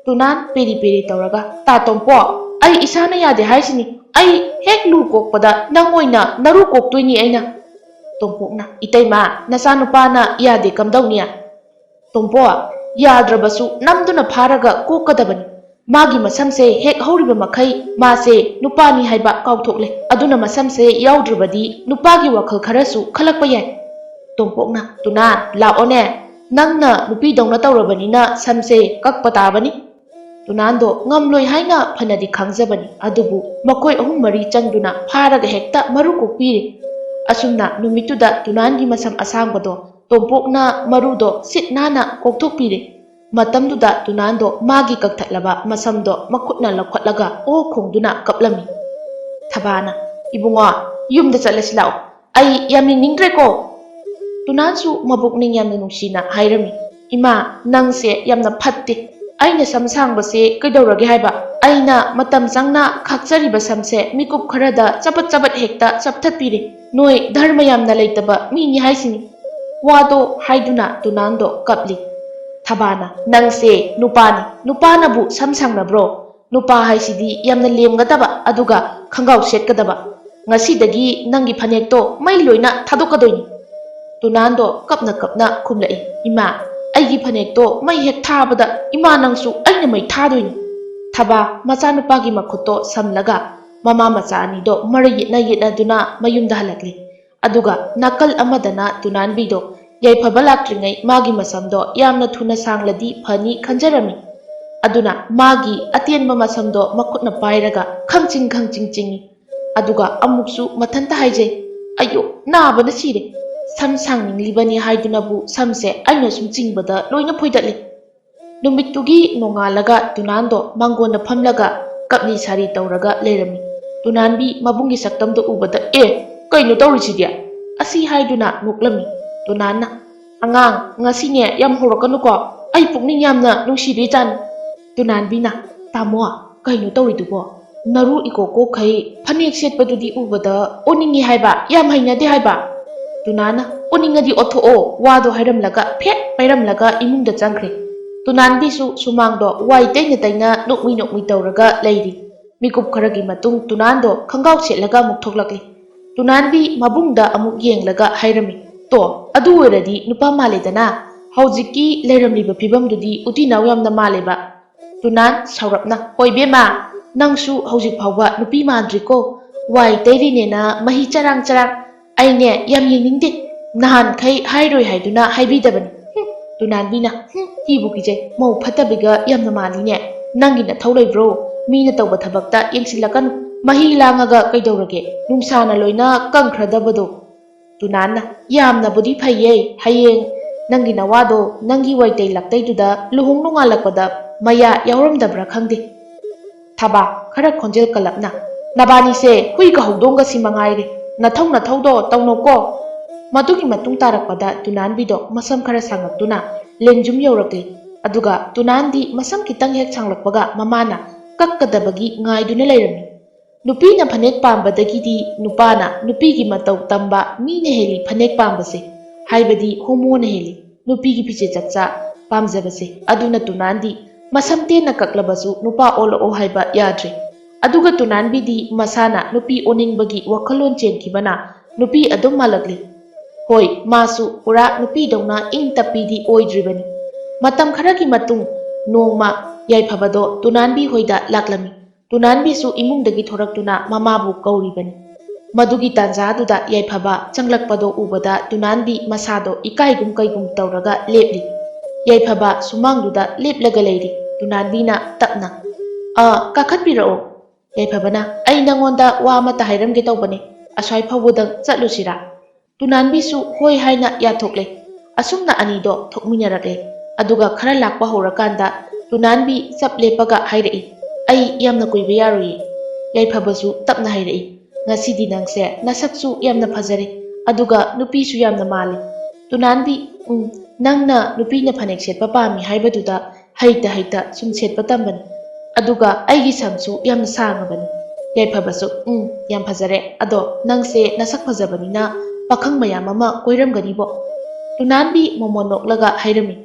ꯇꯨꯅꯥꯟ ꯄꯦꯔꯤ ꯄꯦꯔꯤ ꯇꯧꯔꯒ, "ꯇꯥ ꯇꯣꯝꯄꯣ, ꯑꯩ ꯏꯁꯥꯅ ꯌꯥꯗꯦ ꯍꯥꯏꯁꯤꯅꯤ꯫ ꯑꯩ ꯍꯦꯛ ꯂꯨ ꯀꯣꯛꯄꯗ ꯅꯪ ꯑꯣꯏꯅ ꯅꯔꯨ ꯀꯣꯛꯇꯣꯏꯅꯤ ꯑꯩꯅ"꯫ ꯇꯣꯝꯄꯣꯛꯅ, "ꯏꯇꯩꯃ, ꯅꯆꯥꯅꯨꯄꯥꯅ ꯌꯥꯗꯦ ꯀꯝꯗꯧꯅꯤ?" ꯇꯣꯝꯄꯣ, ꯌꯥꯗ꯭ꯔꯕꯁꯨ ꯅꯝꯗꯨꯅ ꯐꯥꯔꯒ ꯀꯣꯛꯀꯗꯕꯅꯤ꯫ ꯃꯥꯒꯤ ꯃꯁꯝꯁꯦ ꯍꯦꯛ ꯍꯧꯔꯤꯕ ꯃꯈꯩ ꯃꯥꯁꯦ ꯅꯨꯄꯥꯅꯤ ꯍꯥꯏꯕ ꯀꯥꯎꯊꯣꯛꯂꯦ꯫ ꯑꯗꯨꯅ ꯃꯁꯝꯁꯦ ꯌꯥꯎꯗ꯭ꯔꯕꯗꯤ ꯅꯨꯄꯥꯒꯤ ꯋꯥꯈꯜ ꯈꯔꯁꯨ ꯈꯜꯂꯛꯄ ꯌꯥꯏ꯫ ꯇꯣꯝꯄꯣꯛꯅ, "ꯇꯨꯅꯥ, ꯂꯥꯛꯑꯣꯅꯦ꯫ ꯅꯪꯅ ꯅꯨꯄꯤꯗꯧꯅ ꯇꯧꯔꯕꯅꯤꯅ ꯁꯝꯁꯦ ꯀꯛꯄ ꯇꯥꯕꯅꯤ"꯫ ꯇꯨꯅꯥꯟꯗꯣ ꯉꯝꯂꯣꯏ ꯍꯥꯏꯅ ꯐꯅꯗꯤ ꯈꯪꯖꯕꯅꯤ, ꯑꯗꯨꯕꯨ ꯃꯈꯣꯏ ꯑꯍꯨꯝ ꯃꯔꯤ ꯆꯪꯗꯨꯅ ꯐꯥꯔꯒ ꯍꯦꯛꯇ ꯃꯔꯨ ꯀꯣꯛꯄꯤꯔꯦ꯫ ꯑꯁꯨꯝꯅ ꯅꯨꯃꯤꯠꯇꯨꯗ ꯇꯨꯅꯥꯟꯒꯤ ꯃꯁꯝ ꯑꯁꯥꯡꯕꯗꯣ ꯇꯣꯝꯄꯣꯛꯅ ꯃꯔꯨꯗꯣ ꯁꯤꯠ ꯅꯥꯟꯅ ꯀꯣꯛꯊꯣꯛꯄꯤꯔꯦ꯫ ꯃꯇꯝꯗꯨꯗ ꯇꯨꯅꯥꯟꯗꯣ ꯃꯥꯒꯤ ꯀꯛꯊꯠꯂꯕ ꯃꯁꯝꯗꯣ ꯃꯈꯨꯠꯅ ꯂꯧꯈꯠꯂꯒ ꯑꯣ ꯈꯣꯡꯗꯨꯅ ꯀꯞꯂꯝꯃꯤ꯫ ꯊꯕꯥꯅ, "ꯏꯕꯨꯡꯉꯣ, ꯌꯨꯝꯗ ꯆꯠꯂꯁꯤ ꯂꯥꯛꯑꯣ꯫ ꯑꯩ ꯌꯥꯝ ꯌꯦꯡꯅꯤꯡꯗ꯭ꯔꯦꯀꯣ"꯫ ꯇꯨꯅꯥꯟꯁꯨ ꯃꯕꯨꯛꯅꯤꯡ ꯌꯥꯝꯅ ꯅꯨꯡꯁꯤꯅ ꯍꯥꯏꯔꯝꯃꯤ, "ꯏꯃꯥ, ꯅꯪꯁꯦ ꯌꯥꯝꯅ ꯐꯠꯇꯦ꯫ ꯑꯩꯅ ꯁꯝ ꯁꯥꯡꯕꯁꯦ ꯀꯩꯗꯧꯔꯒꯦ ꯍꯥꯏꯕ? ꯑꯩꯅ ꯃꯇꯝ ꯆꯪꯅ ꯈꯥꯛꯆꯔꯤꯕ ꯁꯝꯁꯦ ꯃꯤꯀꯨꯞ ꯈꯔꯗ ꯆꯕꯠ ꯆꯕꯠ ꯍꯦꯛꯇ ꯆꯞꯊꯠꯄꯤꯔꯦ꯫ ꯅꯣꯏ ꯙꯔꯃ ꯌꯥꯝꯅ ꯂꯩꯇꯕ ꯃꯤꯅꯤ ꯍꯥꯏꯁꯤꯅꯤ"꯫ ꯋꯥꯗꯣ ꯍꯥꯏꯗꯨꯅ ꯇꯨꯅꯥꯟꯗꯣ ꯀꯞꯂꯤ꯫ ꯊꯕꯥꯅ, "ꯅꯪꯁꯦ ꯅꯨꯄꯥꯅꯤ, ꯅꯨꯄꯥꯅꯕꯨ ꯁꯝ ꯁꯥꯡꯅꯕ꯭ꯔꯣ? ꯅꯨꯄꯥ ꯍꯥꯏꯁꯤꯗꯤ ꯌꯥꯝꯅ ꯂꯦꯝꯒꯗꯕ, ꯑꯗꯨꯒ ꯈꯪꯒꯥꯎ ꯁꯦꯠꯀꯗꯕ꯫ ꯉꯁꯤꯗꯒꯤ ꯅꯪꯒꯤ ꯐꯅꯦꯛꯇꯣ ꯃꯩ ꯂꯣꯏꯅ ꯊꯥꯗꯣꯛꯀꯗꯣꯏꯅꯤ"꯫ ꯇꯨꯅꯥꯟꯗꯣ ꯀꯞꯅ ꯀꯞꯅ ꯈꯨꯝꯂꯛꯏ, "ꯏꯃꯥ, ꯑꯩꯒꯤ ꯐꯅꯦꯛꯇꯣ ꯃꯩ ꯍꯦꯛ ꯊꯥꯕꯗ ꯏꯃꯥ ꯅꯪꯁꯨ ꯑꯩꯅ ꯃꯩ ꯊꯥꯗꯣꯏꯅꯤ"꯫ ꯊꯕꯥ ꯃꯆꯥꯅꯨꯄꯥꯒꯤ ꯃꯈꯨꯠꯇꯣ ꯁꯝꯂꯒ ꯃꯃꯥ ꯃꯆꯥ ꯑꯅꯤꯗꯣ ꯃꯔꯩ ꯌꯦꯠꯅ ꯌꯦꯠꯅꯗꯨꯅ ꯃꯌꯨꯝꯗ ꯍꯜꯂꯛꯂꯤ꯫ ꯑꯗꯨꯒ ꯅꯥꯀꯜ ꯑꯃꯗꯅ ꯇꯨꯅꯥꯟꯕꯤꯗꯣ ꯌꯥꯏꯐꯕ ꯂꯥꯛꯇ꯭ꯔꯤꯉꯩ ꯃꯥꯒꯤ ꯃꯁꯝꯗꯣ ꯌꯥꯝꯅ ꯊꯨꯅ ꯁꯥꯡꯂꯗꯤ ꯐꯅꯤ ꯈꯟꯖꯔꯝꯃꯤ꯫ ꯑꯗꯨꯅ ꯃꯥꯒꯤ ꯑꯇꯦꯟꯕ ꯃꯁꯝꯗꯣ ꯃꯈꯨꯠꯅ ꯄꯥꯏꯔꯒ ꯈꯪꯆꯤꯡ ꯈꯪꯆꯤꯡ ꯆꯤꯡꯏ꯫ ꯑꯗꯨꯒ ꯑꯃꯨꯛꯁꯨ ꯃꯊꯟꯇ ꯍꯥꯏꯖꯩ, "ꯑꯌꯣ, ꯅꯥꯕꯅ ꯁꯤꯔꯦ꯫ ꯁꯝ ꯁꯥꯡꯅꯤꯡꯂꯤꯕꯅꯤ ꯍꯥꯏꯗꯨꯅꯕꯨ ꯁꯝꯁꯦ ꯑꯩꯅ ꯁꯨꯝ ꯆꯤꯡꯕꯗ ꯂꯣꯏꯅ ꯐꯣꯏꯗꯠꯂꯤ꯫ ꯅꯨꯃꯤꯠꯇꯨꯒꯤ ꯅꯣꯡꯉꯥꯜꯂꯒ ꯇꯨꯅꯥꯟꯗꯣ ꯃꯥꯡꯒꯣꯟꯗ ꯐꯝꯂꯒ ꯀꯞꯂꯤ ꯁꯥꯔꯤ ꯇꯧꯔꯒ ꯂꯩꯔꯝꯃꯤ꯫ ꯇꯨꯅꯥꯟꯕꯤ ꯃꯕꯨꯡꯒꯤ ꯁꯛꯇꯝꯗꯣ ꯎꯕꯗ, "ꯑꯦ, ꯀꯩꯅꯣ ꯇꯧꯔꯤꯁꯤꯗꯤ?" ꯑꯁꯤ ꯍꯥꯏꯗꯨꯅ ꯅꯣꯛꯂꯝꯃꯤ꯫ ꯇꯨꯅꯥꯟꯅ, "ꯑꯉꯥꯡ, ꯉꯁꯤꯅꯦ ꯌꯥꯝ ꯍꯧꯔꯛꯀꯅꯨꯀꯣ, ꯑꯩ ꯄꯨꯛꯅꯤꯡ ꯌꯥꯝꯅ ꯅꯨꯡꯁꯤꯔꯦ ꯆꯥꯟ꯫" ꯇꯨꯅꯥꯟꯕꯤꯅ, "ꯇꯥꯃꯣ, ꯀꯩꯅꯣ ꯇꯧꯔꯤꯗꯨꯕꯣ? ꯅꯔꯨ ꯏꯀꯣꯛ ꯀꯣꯛꯈꯩ ꯐꯅꯦꯛ ꯁꯦꯠꯄꯗꯨꯗꯤ ꯎꯕꯗ ꯑꯣꯅꯤꯡꯉꯤ ꯍꯥꯏꯕ, ꯌꯥꯝ ꯍꯩꯅꯗꯦ ꯍꯥꯏꯕ꯫" ꯇꯨꯅꯥꯟꯅ, "ꯑꯣꯅꯤꯡꯉꯗꯤ ꯑꯣꯠꯊꯣꯛꯑꯣ," ꯋꯥꯗꯣ ꯍꯥꯏꯔꯝꯂꯒ ꯐꯦꯠ ꯄꯥꯏꯔꯝꯂꯒ ꯏꯃꯨꯡꯗ ꯆꯪꯈ꯭ꯔꯦ꯫ ꯇꯨꯅꯥꯟꯕꯤꯁꯨ ꯁꯨꯃꯥꯡꯗꯣ ꯋꯥꯏ ꯇꯩꯅ ꯇꯩꯅ ꯅꯣꯛꯃꯤ ꯅꯣꯛꯃꯤ ꯇꯧꯔꯒ ꯂꯩꯔꯤ꯫ ꯃꯤꯀꯨꯞ ꯈꯔꯒꯤ ꯃꯇꯨꯡ ꯇꯨꯅꯥꯟꯗꯣ ꯈꯪꯒꯥꯎ ꯁꯦꯠꯂꯒ ꯑꯃꯨꯛ ꯊꯣꯛꯂꯛꯂꯤ꯫ ꯇꯨꯅꯥꯟꯕꯤ ꯃꯕꯨꯡꯗ ꯑꯃꯨꯛ ꯌꯦꯡꯂꯒ ꯍꯥꯏꯔꯝꯃꯤ, "ꯇꯣ, ꯑꯗꯨ ꯑꯣꯏꯔꯗꯤ ꯅꯨꯄꯥ ꯃꯥꯜꯂꯦꯗꯅ꯫ ꯍꯧꯖꯤꯛꯀꯤ ꯂꯩꯔꯝꯂꯤꯕ ꯐꯤꯕꯝꯗꯨꯗꯤ ꯎꯇꯤꯅꯥꯎ ꯌꯥꯝꯅ ꯃꯥꯜꯂꯦꯕ꯫" ꯇꯨꯅꯥꯟ ꯁꯥꯎꯔꯞꯅ, "ꯍꯣꯏ ꯕꯦꯝꯃ, ꯅꯪꯁꯨ ꯍꯧꯖꯤꯛ ꯐꯥꯎꯕ ꯅꯨꯄꯤ ꯃꯥꯟꯗ꯭ꯔꯤꯀꯣ꯫ ꯋꯥꯏ ꯇꯩꯔꯤꯅꯦꯅ ꯃꯍꯤ ꯆꯔꯥꯡ ꯆꯔꯥꯡ꯫ ꯑꯩꯅꯦ ꯌꯥꯝ ꯌꯦꯡꯅꯤꯡꯗꯦ꯫ ꯅꯍꯥꯟꯈꯩ ꯍꯥꯏꯔꯣꯏ ꯍꯥꯏꯗꯨꯅ ꯍꯥꯏꯕꯤꯗꯕꯅꯤ꯫" ꯍꯨꯝ, ꯇꯨꯅꯥꯟꯕꯤꯅ, "ꯍꯨꯝ, ꯀꯤꯕꯨ ꯀꯤꯖꯩ꯫ ꯃꯧ ꯐꯠꯇꯕꯤꯒ ꯌꯥꯝꯅ ꯃꯥꯜꯂꯤꯅꯦ꯫ ꯅꯪꯒꯤ ꯅꯊꯧ ꯂꯩꯕ꯭ꯔꯣ? ꯃꯤꯅ ꯇꯧꯕ ꯊꯕꯛꯇ ꯌꯦꯡꯁꯤꯜꯂꯛꯀꯅꯨ꯫ ꯃꯍꯤ ꯂꯥꯡꯉꯒ ꯀꯩꯗꯧꯔꯒꯦ? ꯅꯨꯡꯁꯥꯅ ꯂꯣꯏꯅ ꯀꯪꯈ꯭ꯔꯗꯕꯗꯣ꯫" ꯇꯨꯅꯥꯟꯅ, "ꯌꯥꯝꯅꯕꯨꯗꯤ ꯐꯩꯌꯦ꯫ ꯍꯌꯦꯡ ꯅꯪꯒꯤ ꯅꯋꯥꯗꯣ ꯅꯪꯒꯤ ꯋꯥꯏꯇꯩ ꯂꯥꯛꯇꯩꯗꯨꯗ ꯂꯨꯍꯣꯡ ꯅꯣꯡꯉꯥꯜꯂꯛꯄꯗ ꯃꯌꯥ ꯌꯥꯎꯔꯝꯗꯕ꯭ꯔꯥ ꯈꯪꯗꯦ꯫" ꯊꯕꯥ, ꯈꯔ ꯈꯣꯟꯖꯦꯜ ꯀꯜꯂꯞꯅ, "ꯅꯕꯥꯅꯤꯁꯦ ꯍꯨꯏꯒ ꯍꯧꯗꯣꯡꯒꯁꯤ ꯃꯉꯥꯏꯔꯦ꯫ ꯅꯊꯧ ꯅꯊꯧꯗꯣ ꯇꯧꯅꯧꯀꯣ꯫" ꯃꯗꯨꯒꯤ ꯃꯇꯨꯡ ꯇꯥꯔꯛꯄꯗ ꯇꯨꯅꯥꯟꯕꯤꯗꯣ ꯃꯁꯝ ꯈꯔ ꯁꯥꯡꯉꯛꯇꯨꯅ ꯂꯦꯡꯖꯨꯝ ꯌꯧꯔꯛꯂꯤ꯫ ꯑꯗꯨꯒ ꯇꯨꯅꯥꯟꯗꯤ ꯃꯁꯝ ꯈꯤꯇꯪ ꯍꯦꯛ ꯁꯥꯡꯂꯛꯄꯒ ꯃꯃꯥꯅ ꯀꯛꯀꯗꯕꯒꯤ ꯉꯥꯏꯗꯨꯅ ꯂꯩꯔꯝꯃꯤ꯫ ꯅꯨꯄꯤꯅ ꯐꯅꯦꯛ ꯄꯥꯝꯕꯗꯒꯤꯗꯤ ꯅꯨꯄꯥꯅ ꯅꯨꯄꯤꯒꯤ ꯃꯇꯧ ꯇꯝꯕ ꯃꯤꯅ ꯍꯦꯜꯂꯤ ꯐꯅꯦꯛ ꯄꯥꯝꯕꯁꯦ, ꯍꯥꯏꯕꯗꯤ ꯍꯣꯃꯣꯅ ꯍꯦꯜꯂꯤ ꯅꯨꯄꯤꯒꯤ ꯐꯤꯖꯦꯠ ꯆꯛꯆꯥ ꯄꯥꯝꯖꯕꯁꯦ꯫ ꯑꯗꯨꯅ ꯇꯨꯅꯥꯟꯗꯤ ꯃꯁꯝ ꯇꯦꯟꯅ ꯀꯛꯂꯕꯁꯨ ꯅꯨꯄꯥ ꯑꯣꯜꯂꯛꯑꯣ ꯍꯥꯏꯕ ꯌꯥꯗ꯭ꯔꯦ꯫ ꯑꯗꯨꯒ ꯇꯨꯅꯥꯟꯕꯤꯗꯤ ꯃꯁꯥꯅ ꯅꯨꯄꯤ ꯑꯣꯟꯅꯤꯡꯕꯒꯤ ꯋꯥꯈꯜꯂꯣꯟ ꯆꯦꯟꯈꯤꯕꯅ ꯅꯨꯄꯤ ꯑꯗꯨꯝ ꯃꯥꯜꯂꯛꯂꯤ꯫ ꯍꯣꯏ, ꯃꯥꯁꯨ ꯄꯨꯔꯥ ꯅꯨꯄꯤꯗꯧꯅ ꯏꯪ ꯇꯞꯄꯤꯗꯤ ꯑꯣꯏꯗ꯭ꯔꯤꯕꯅꯤ꯫ ꯃꯇꯝ ꯈꯔꯒꯤ ꯃꯇꯨꯡ ꯅꯣꯡꯃ ꯌꯥꯏꯐꯕꯗꯣ ꯇꯨꯅꯥꯟꯕꯤ ꯍꯣꯏꯗ ꯂꯥꯛꯂꯝꯃꯤ꯫ ꯇꯨꯅꯥꯟꯕꯤꯁꯨ ꯏꯃꯨꯡꯗꯒꯤ ꯊꯣꯔꯛꯇꯨꯅ ꯃꯃꯥꯕꯨ ꯀꯧꯔꯤꯕꯅꯤ꯫ ꯃꯗꯨꯒꯤ ꯇꯥꯟꯖꯥꯗꯨꯗ ꯌꯥꯏꯐꯕ ꯆꯪꯂꯛꯄꯗꯣ ꯎꯕꯗ ꯇꯨꯅꯥꯟꯕꯤ ꯃꯁꯥꯗꯣ ꯏꯀꯥꯏꯒꯨꯝ ꯀꯩꯒꯨꯝ ꯇꯧꯔꯒ ꯂꯦꯞꯂꯤ꯫ ꯌꯥꯏꯐꯕ ꯁꯨꯃꯥꯡꯗꯨꯗ ꯂꯦꯞꯂꯒ ꯂꯩꯔꯤ꯫ ꯇꯨꯅꯥꯟꯕꯤꯅ ꯇꯞꯅ, "ꯑ, ꯀꯥꯈꯠꯄꯤꯔꯛꯑꯣ꯫" ꯌꯥꯏꯐꯕꯅ, "ꯑꯩ ꯅꯪꯉꯣꯟꯗ ꯋꯥ ꯑꯃꯇ ꯍꯥꯏꯔꯝꯒꯦ ꯇꯧꯕꯅꯤ꯫ ꯑꯁ꯭ꯋꯥꯏ ꯐꯥꯎꯕꯗꯪ ꯆꯠꯂꯨꯁꯤꯔꯥ?" ꯇꯨꯅꯥꯟꯕꯤꯁꯨ ꯍꯣꯏ ꯍꯥꯏꯅ ꯌꯥꯊꯣꯛꯂꯦ꯫ ꯑꯁꯨꯝꯅ ꯑꯅꯤꯗꯣ ꯊꯣꯛꯃꯤꯟꯅꯔꯛꯂꯦ꯫ ꯑꯗꯨꯒ ꯈꯔ ꯂꯥꯛꯄ ꯍꯧꯔꯀꯥꯟꯗ ꯇꯨꯅꯥꯟꯕꯤ ꯆꯞ ꯂꯦꯞꯄꯒ ꯍꯥꯏꯔꯛꯏ, "ꯑꯩ ꯌꯥꯝꯅ ꯀꯨꯏꯕ ꯌꯥꯔꯣꯏꯌꯦ꯫" ꯌꯥꯏꯐꯕꯁꯨ ꯇꯞꯅ ꯍꯥꯏꯔꯛꯏ, "ꯉꯁꯤꯗꯤ ꯅꯪꯁꯦ ꯅꯁꯛꯁꯨ ꯌꯥꯝꯅ ꯐꯖꯔꯦ, ꯑꯗꯨꯒ ꯅꯨꯄꯤꯁꯨ ꯌꯥꯝꯅ ꯃꯥꯜꯂꯦ꯫" ꯇꯨꯅꯥꯟꯕꯤ, "ꯎꯝ, ꯅꯪꯅ ꯅꯨꯄꯤꯅ ꯐꯅꯦꯛ ꯁꯦꯠꯄ ꯄꯥꯝꯃꯤ ꯍꯥꯏꯕꯗꯨꯗ ꯍꯩꯇ ꯍꯩꯇ ꯁꯨꯝ ꯁꯦꯠꯄ ꯇꯝꯕꯅꯤ꯫ ꯑꯗꯨꯒ ꯑꯩꯒꯤ ꯁꯝꯁꯨ ꯌꯥꯝꯅ ꯁꯥꯡꯉꯕꯅꯤ꯫" ꯌꯥꯏꯐꯕꯁꯨ, "ꯎꯝ, ꯌꯥꯝ ꯐꯖꯔꯦ꯫ ꯑꯗꯣ ꯅꯪꯁꯦ ꯅꯁꯛ ꯐꯖꯕꯅꯤꯅ ꯄꯥꯈꯪ ꯃꯌꯥꯝ ꯑꯃ ꯀꯣꯏꯔꯝꯒꯅꯤꯕꯣ꯫" ꯇꯨꯅꯥꯟꯕꯤ ꯃꯣꯃꯣꯟ ꯅꯣꯛꯂꯒ ꯍꯥꯏꯔꯝꯃꯤ,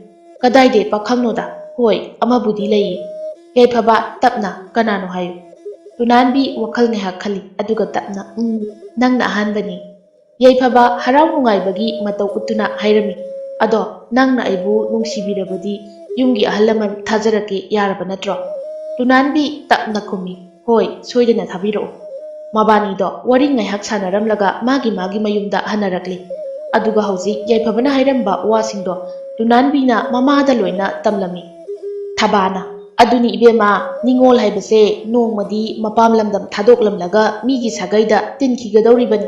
"ꯀꯗꯥꯏꯗꯩ ꯄꯥꯈꯪꯅꯣꯗ? ꯍꯣꯏ, ꯑꯃꯕꯨꯗꯤ ꯂꯩꯌꯦ꯫" ꯌꯥꯏꯐꯕ ꯇꯞꯅ, "ꯀꯅꯥꯅꯣ ꯍꯥꯏꯌꯨ꯫" ꯇꯨꯅꯥꯟꯕꯤ ꯋꯥꯈꯜ ꯉꯥꯏꯍꯥꯛ ꯈꯜꯂꯤ, ꯑꯗꯨꯒ ꯇꯞꯅ, "ꯎꯝ, ꯅꯪꯅ ꯑꯍꯥꯟꯕꯅꯤ꯫" ꯌꯥꯏꯐꯕ ꯍꯔꯥꯎ ꯅꯨꯡꯉꯥꯏꯕꯒꯤ ꯃꯇꯧ ꯎꯠꯇꯨꯅ ꯍꯥꯏꯔꯝꯃꯤ, "ꯑꯗꯣ ꯅꯪꯅ ꯑꯩꯕꯨ ꯅꯨꯡꯁꯤꯕꯤꯔꯕꯗꯤ ꯌꯨꯝꯒꯤ ꯑꯍꯜ ꯂꯃꯟ ꯊꯥꯖꯔꯛꯀꯦ ꯌꯥꯔꯕ ꯅꯠꯇ꯭ꯔꯣ?" ꯇꯨꯅꯥꯟꯕꯤ ꯇꯞꯅ ꯈꯨꯝꯃꯤ, "ꯍꯣꯏ, ꯁꯣꯏꯗꯅ ꯊꯥꯕꯤꯔꯛꯎ꯫" ꯃꯕꯥꯅꯤꯗꯣ ꯋꯥꯔꯤ ꯉꯥꯏꯍꯥꯛ ꯁꯥꯟꯅꯔꯝꯂꯒ ꯃꯥꯒꯤ ꯃꯥꯒꯤ ꯃꯌꯨꯝꯗ ꯍꯟꯅꯔꯛꯂꯤ꯫ ꯑꯗꯨꯒ ꯍꯧꯖꯤꯛ ꯌꯥꯏꯐꯕꯅ ꯍꯥꯏꯔꯝꯕ ꯋꯥꯁꯤꯡꯗꯣ ꯇꯨꯅꯥꯟꯕꯤꯅ ꯃꯃꯥꯗ ꯂꯣꯏꯅ ꯇꯝꯂꯝꯃꯤ꯫ ꯊꯕꯥꯅ, "ꯑꯗꯨꯅꯤ ꯏꯕꯦꯝꯃ, ꯅꯤꯉꯣꯜ ꯍꯥꯏꯕꯁꯦ ꯅꯣꯡꯃꯗꯤ ꯃꯄꯥꯝ ꯂꯝꯗꯝ ꯊꯥꯗꯣꯛꯂꯝꯂꯒ ꯃꯤꯒꯤ ꯁꯥꯒꯩꯗ ꯇꯤꯟꯈꯤꯒꯗꯧꯔꯤꯕꯅꯤ꯫"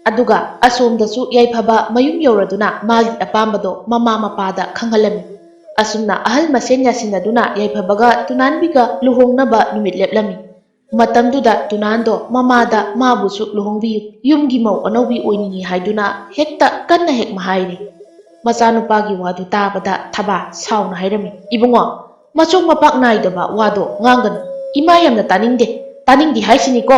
ꯑꯗꯨꯒ ꯑꯁꯣꯝꯗꯁꯨ ꯌꯥꯏꯐꯕ ꯃꯌꯨꯝ ꯌꯧꯔꯗꯨꯅ ꯃꯥꯒꯤ ꯑꯄꯥꯝꯕꯗꯣ ꯃꯃꯥ ꯃꯄꯥꯗ ꯈꯪꯍꯜꯂꯝꯃꯤ꯫ ꯑꯁꯨꯝꯅ ꯑꯍꯜ ꯃꯁꯦꯟ ꯌꯥꯁꯤꯟꯅꯗꯨꯅ ꯌꯥꯏꯐꯕꯒ ꯇꯨꯅꯥꯟꯕꯤꯒ ꯂꯨꯍꯣꯡꯅꯕ ꯅꯨꯃꯤꯠ ꯂꯦꯞꯂꯝꯃꯤ꯫ ꯃꯇꯝꯗꯨꯗ ꯇꯨꯅꯥꯟꯗꯣ ꯃꯃꯥꯗ ꯃꯥꯕꯨꯁꯨ ꯂꯨꯍꯣꯡꯕꯤꯌꯨ, ꯌꯨꯝꯒꯤ ꯃꯧ ꯑꯅꯧꯕꯤ ꯑꯣꯏꯅꯤꯡꯏ ꯍꯥꯏꯗꯨꯅ ꯍꯦꯛꯇ ꯀꯟꯅ ꯍꯦꯛ ꯍꯥꯏꯔꯤ꯫ ꯃꯆꯥꯅꯨꯄꯥꯒꯤ ꯋꯥꯗꯨ ꯇꯥꯕꯗ ꯊꯕꯥ ꯁꯥꯎꯅ ꯍꯥꯏꯔꯝꯃꯤ, "ꯏꯕꯨꯡꯉꯣ, ꯃꯆꯣꯡ ꯃꯄꯥꯛ ꯅꯥꯏꯗꯕ ꯋꯥꯗꯣ ꯉꯥꯡꯒꯅꯨ꯫ ꯏꯃꯥ ꯌꯥꯝꯅ ꯇꯥꯅꯤꯡꯗꯦ, ꯇꯥꯅꯤꯡꯗꯦ ꯍꯥꯏꯁꯤꯅꯤꯀꯣ꯫"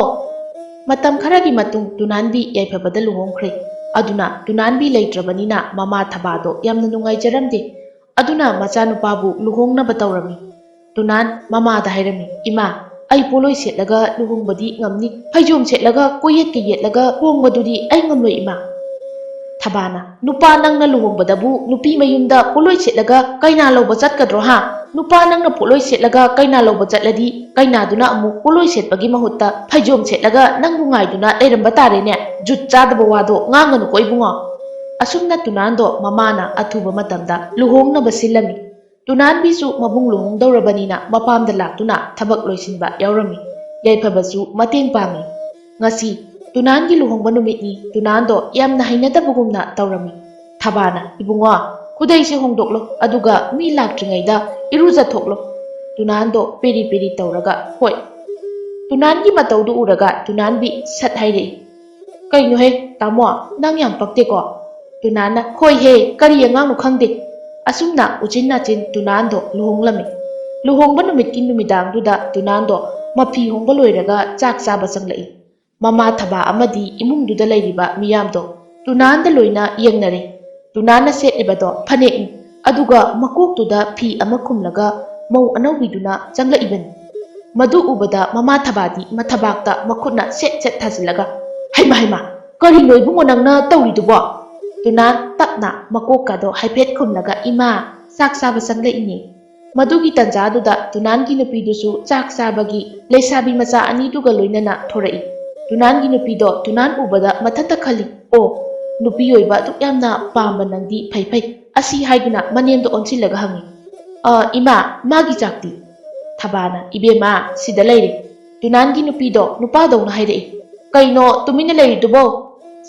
ꯃꯇꯝ ꯈꯔꯒꯤ ꯃꯇꯨꯡ ꯇꯨꯅꯥꯟꯕꯤ ꯌꯥꯏꯐꯕꯗ ꯂꯨꯍꯣꯡꯈ꯭ꯔꯦ꯫ ꯑꯗꯨꯅ ꯇꯨꯅꯥꯟꯕꯤ ꯂꯩꯇ꯭ꯔꯕꯅꯤꯅ ꯃꯃꯥ ꯊꯕꯥꯗꯣ ꯌꯥꯝꯅ ꯅꯨꯡꯉꯥꯏꯖꯔꯝꯗꯦ꯫ ꯑꯗꯨꯅ ꯃꯆꯥꯅꯨꯄꯥꯕꯨ ꯂꯨꯍꯣꯡꯅꯕ ꯇꯧꯔꯝꯃꯤ꯫ ꯇꯨꯅꯥꯟ ꯃꯃꯥꯗ ꯍꯥꯏꯔꯝꯃꯤ, "ꯏꯃꯥ, ꯑꯩ ꯄꯣꯠꯂꯣꯏ ꯁꯦꯠꯂꯒ ꯂꯨꯍꯣꯡꯕꯗꯤ ꯉꯝꯅꯤ, ꯐꯩꯖꯣꯝ ꯁꯦꯠꯂꯒ ꯀꯣꯏꯌꯦꯠꯀ ꯌꯦꯠꯂꯒ ꯍꯣꯡꯕꯗꯨꯗꯤ ꯑꯩ ꯉꯝꯂꯣꯏ ꯏꯃꯥ꯫" ꯊꯕꯥꯅ, "ꯅꯨꯄꯥ ꯅꯪꯅ ꯂꯨꯍꯣꯡꯕꯗꯕꯨ ꯅꯨꯄꯤ ꯃꯌꯨꯝꯗ ꯄꯣꯠꯂꯣꯏ ꯁꯦꯠꯂꯒ ꯀꯩꯅꯥ ꯂꯧꯕ ꯆꯠꯀꯗ꯭ꯔꯣ ꯍꯥ? ꯅꯨꯄꯥ ꯅꯪꯅ ꯄꯣꯠꯂꯣꯏ ꯁꯦꯠꯂꯒ ꯀꯩꯅꯥ ꯂꯧꯕ ꯆꯠꯂꯗꯤ ꯀꯩꯅꯥꯗꯨꯅ ꯑꯃꯨꯛ ꯄꯣꯠꯂꯣꯏ ꯁꯦꯠꯄꯒꯤ ꯃꯍꯨꯠꯇ ꯐꯩꯖꯣꯝ ꯁꯦꯠꯂꯒ ꯅꯪꯕꯨ ꯉꯥꯏꯗꯨꯅ ꯂꯩꯔꯝꯕ ꯇꯥꯔꯦꯅꯦ꯫ ꯖꯨꯠ ꯆꯥꯗꯕ ꯋꯥꯗꯣ ꯉꯥꯡꯒꯅꯨꯀꯣ ꯏꯕꯨꯡꯉꯣ꯫" ꯑꯁꯨꯝꯅ ꯇꯨꯅꯥꯟꯗꯣ ꯃꯃꯥꯅ ꯑꯊꯨꯕ ꯃꯇꯝꯗ ꯂꯨꯍꯣꯡꯅꯕ ꯁꯤꯜꯂꯝꯃꯤ꯫ ꯇꯨꯅꯥꯟꯕꯤꯁꯨ ꯃꯕꯨꯡ ꯂꯨꯍꯣꯡꯗꯧꯔꯕꯅꯤꯅ ꯃꯄꯥꯝꯗ ꯂꯥꯛꯇꯨꯅ ꯊꯕꯛ ꯂꯣꯏꯁꯤꯟꯕ ꯌꯥꯎꯔꯝꯃꯤ꯫ ꯌꯥꯏꯐꯕꯁꯨ ꯃꯇꯦꯡ ꯄꯥꯡꯉꯤ꯫ ꯉꯁꯤ ꯇꯨꯅꯥꯟꯒꯤ ꯂꯨꯍꯣꯡꯕ ꯅꯨꯃꯤꯠꯅꯤ꯫ ꯇꯨꯅꯥꯟꯗꯣ ꯌꯥꯝꯅ ꯍꯩꯅꯗꯕꯒꯨꯝꯅ ꯇꯧꯔꯝꯃꯤ꯫ ꯊꯕꯥꯅ, "ꯏꯕꯨꯡꯉꯣ, ꯈꯨꯗꯩꯁꯦ ꯍꯣꯡꯗꯣꯛꯂꯣ, ꯑꯗꯨꯒ ꯃꯤ ꯂꯥꯛꯇ꯭ꯔꯤꯉꯩꯗ ꯏꯔꯨꯖꯊꯣꯛꯂꯣ꯫" ꯇꯨꯅꯥꯟꯗꯣ ꯄꯦꯔꯤ ꯄꯦꯔꯤ ꯇꯧꯔꯒ, "ꯍꯣꯏ꯫" ꯇꯨꯅꯥꯟꯒꯤ ꯃꯇꯧꯗꯨ ꯎꯔꯒ ꯇꯨꯅꯥꯟꯕꯤ ꯁꯠ ꯍꯥꯏꯔꯛꯏ, "ꯀꯩꯅꯣꯍꯦ, ꯇꯥꯃꯣ, ꯅꯪ ꯌꯥꯝ ꯄꯛꯇꯦꯀꯣ꯫" ꯇꯨꯅꯥꯟꯅ, "ꯍꯣꯏꯍꯦ, ꯀꯔꯤ ꯑꯉꯥꯡꯅꯣ ꯈꯪꯗꯦ꯫" ꯑꯁꯨꯝꯅ ꯎꯆꯤꯟ ꯅꯥꯆꯤꯟ ꯇꯨꯅꯥꯟꯗꯣ ꯂꯨꯍꯣꯡꯂꯝꯃꯤ꯫ ꯂꯨꯍꯣꯡꯕ ꯅꯨꯃꯤꯠꯀꯤ ꯅꯨꯃꯤꯗꯥꯡꯗꯨꯗ ꯇꯨꯅꯥꯟꯗꯣ ꯃꯐꯤ ꯍꯣꯡꯕ ꯂꯣꯏꯔꯒ ꯆꯥꯛ ꯆꯥꯕ ꯆꯪꯂꯛꯏ꯫ ꯃꯃꯥ ꯊꯕꯥ ꯑꯃꯗꯤ ꯏꯃꯨꯡꯗꯨꯗ ꯂꯩꯔꯤꯕ ꯃꯤꯌꯥꯝꯗꯣ ꯇꯨꯅꯥꯟꯗ ꯂꯣꯏꯅ ꯌꯦꯡꯅꯔꯦ꯫ ꯇꯨꯅꯥꯟꯅ ꯁꯦꯠꯂꯤꯕꯗꯣ ꯐꯅꯦꯛꯅꯤ, ꯑꯗꯨꯒ ꯃꯀꯣꯛꯇꯨꯗ ꯐꯤ ꯑꯃ ꯈꯨꯝꯂꯒ ꯃꯧ ꯑꯅꯧꯕꯤꯗꯨꯅ ꯆꯪꯂꯛꯏꯕꯅꯤ꯫ ꯃꯗꯨ ꯎꯕꯗ ꯃꯃꯥ ꯊꯕꯥꯗꯤ ꯃꯊꯕꯥꯛꯇ ꯃꯈꯨꯠꯅ ꯁꯦꯠ ꯁꯦꯠ ꯊꯥꯖꯤꯜꯂꯒ, "ꯍꯩꯃꯥ, ꯍꯩꯃꯥ, ꯀꯔꯤꯅꯣ ꯏꯕꯨꯡꯉꯣ ꯅꯪꯅ ꯇꯧꯔꯤꯗꯨꯕꯣ?" ꯇꯨꯅꯥꯟ ꯇꯞꯅ ꯃꯀꯣꯛꯀꯗꯣ ꯍꯥꯏꯐꯦꯠ ꯈꯨꯝꯂꯒ, "ꯏꯃꯥ, ꯆꯥꯛ ꯆꯥꯕ ꯆꯪꯂꯛꯏꯅꯦ꯫" ꯃꯗꯨꯒꯤ ꯇꯟꯖꯥꯗꯨꯗ ꯇꯨꯅꯥꯟꯒꯤ ꯅꯨꯄꯤꯗꯨꯁꯨ ꯆꯥꯛ ꯆꯥꯕꯒꯤ ꯂꯩꯁꯥꯕꯤ ꯃꯆꯥ ꯑꯅꯤꯗꯨꯒ ꯂꯣꯏꯅꯅ ꯊꯣꯔꯛꯏ꯫ ꯇꯨꯅꯥꯟꯒꯤ ꯅꯨꯄꯤꯗꯣ ꯇꯨꯅꯥꯟ ꯎꯕꯗ ꯃꯊꯟꯇ ꯈꯜꯂꯤ, "ꯑꯣ, ꯅꯨꯄꯤ ꯑꯣꯏꯕ ꯑꯗꯨꯛ ꯌꯥꯝꯅ ꯄꯥꯝꯕ ꯅꯪꯗꯤ ꯐꯩ ꯐꯩ꯫" ꯑꯁꯤ ꯍꯥꯏꯗꯨꯅ ꯃꯅꯦꯝꯗꯣ ꯑꯣꯟꯁꯤꯜꯂꯒ ꯍꯪꯉꯤ, "ꯑ, ꯏꯃꯥ, ꯃꯥꯒꯤ ꯆꯥꯛꯇꯤ?" ꯊꯕꯥꯅ, "ꯏꯕꯦꯝꯃ, ꯁꯤꯗ ꯂꯩꯔꯦ꯫" ꯇꯨꯅꯥꯟꯒꯤ ꯅꯨꯄꯤꯗꯣ ꯅꯨꯄꯥꯗꯧꯅ ꯍꯥꯏꯔꯛꯏ, "ꯀꯩꯅꯣ ꯇꯨꯃꯤꯟꯅ ꯂꯩꯔꯤꯗꯨꯕꯣ?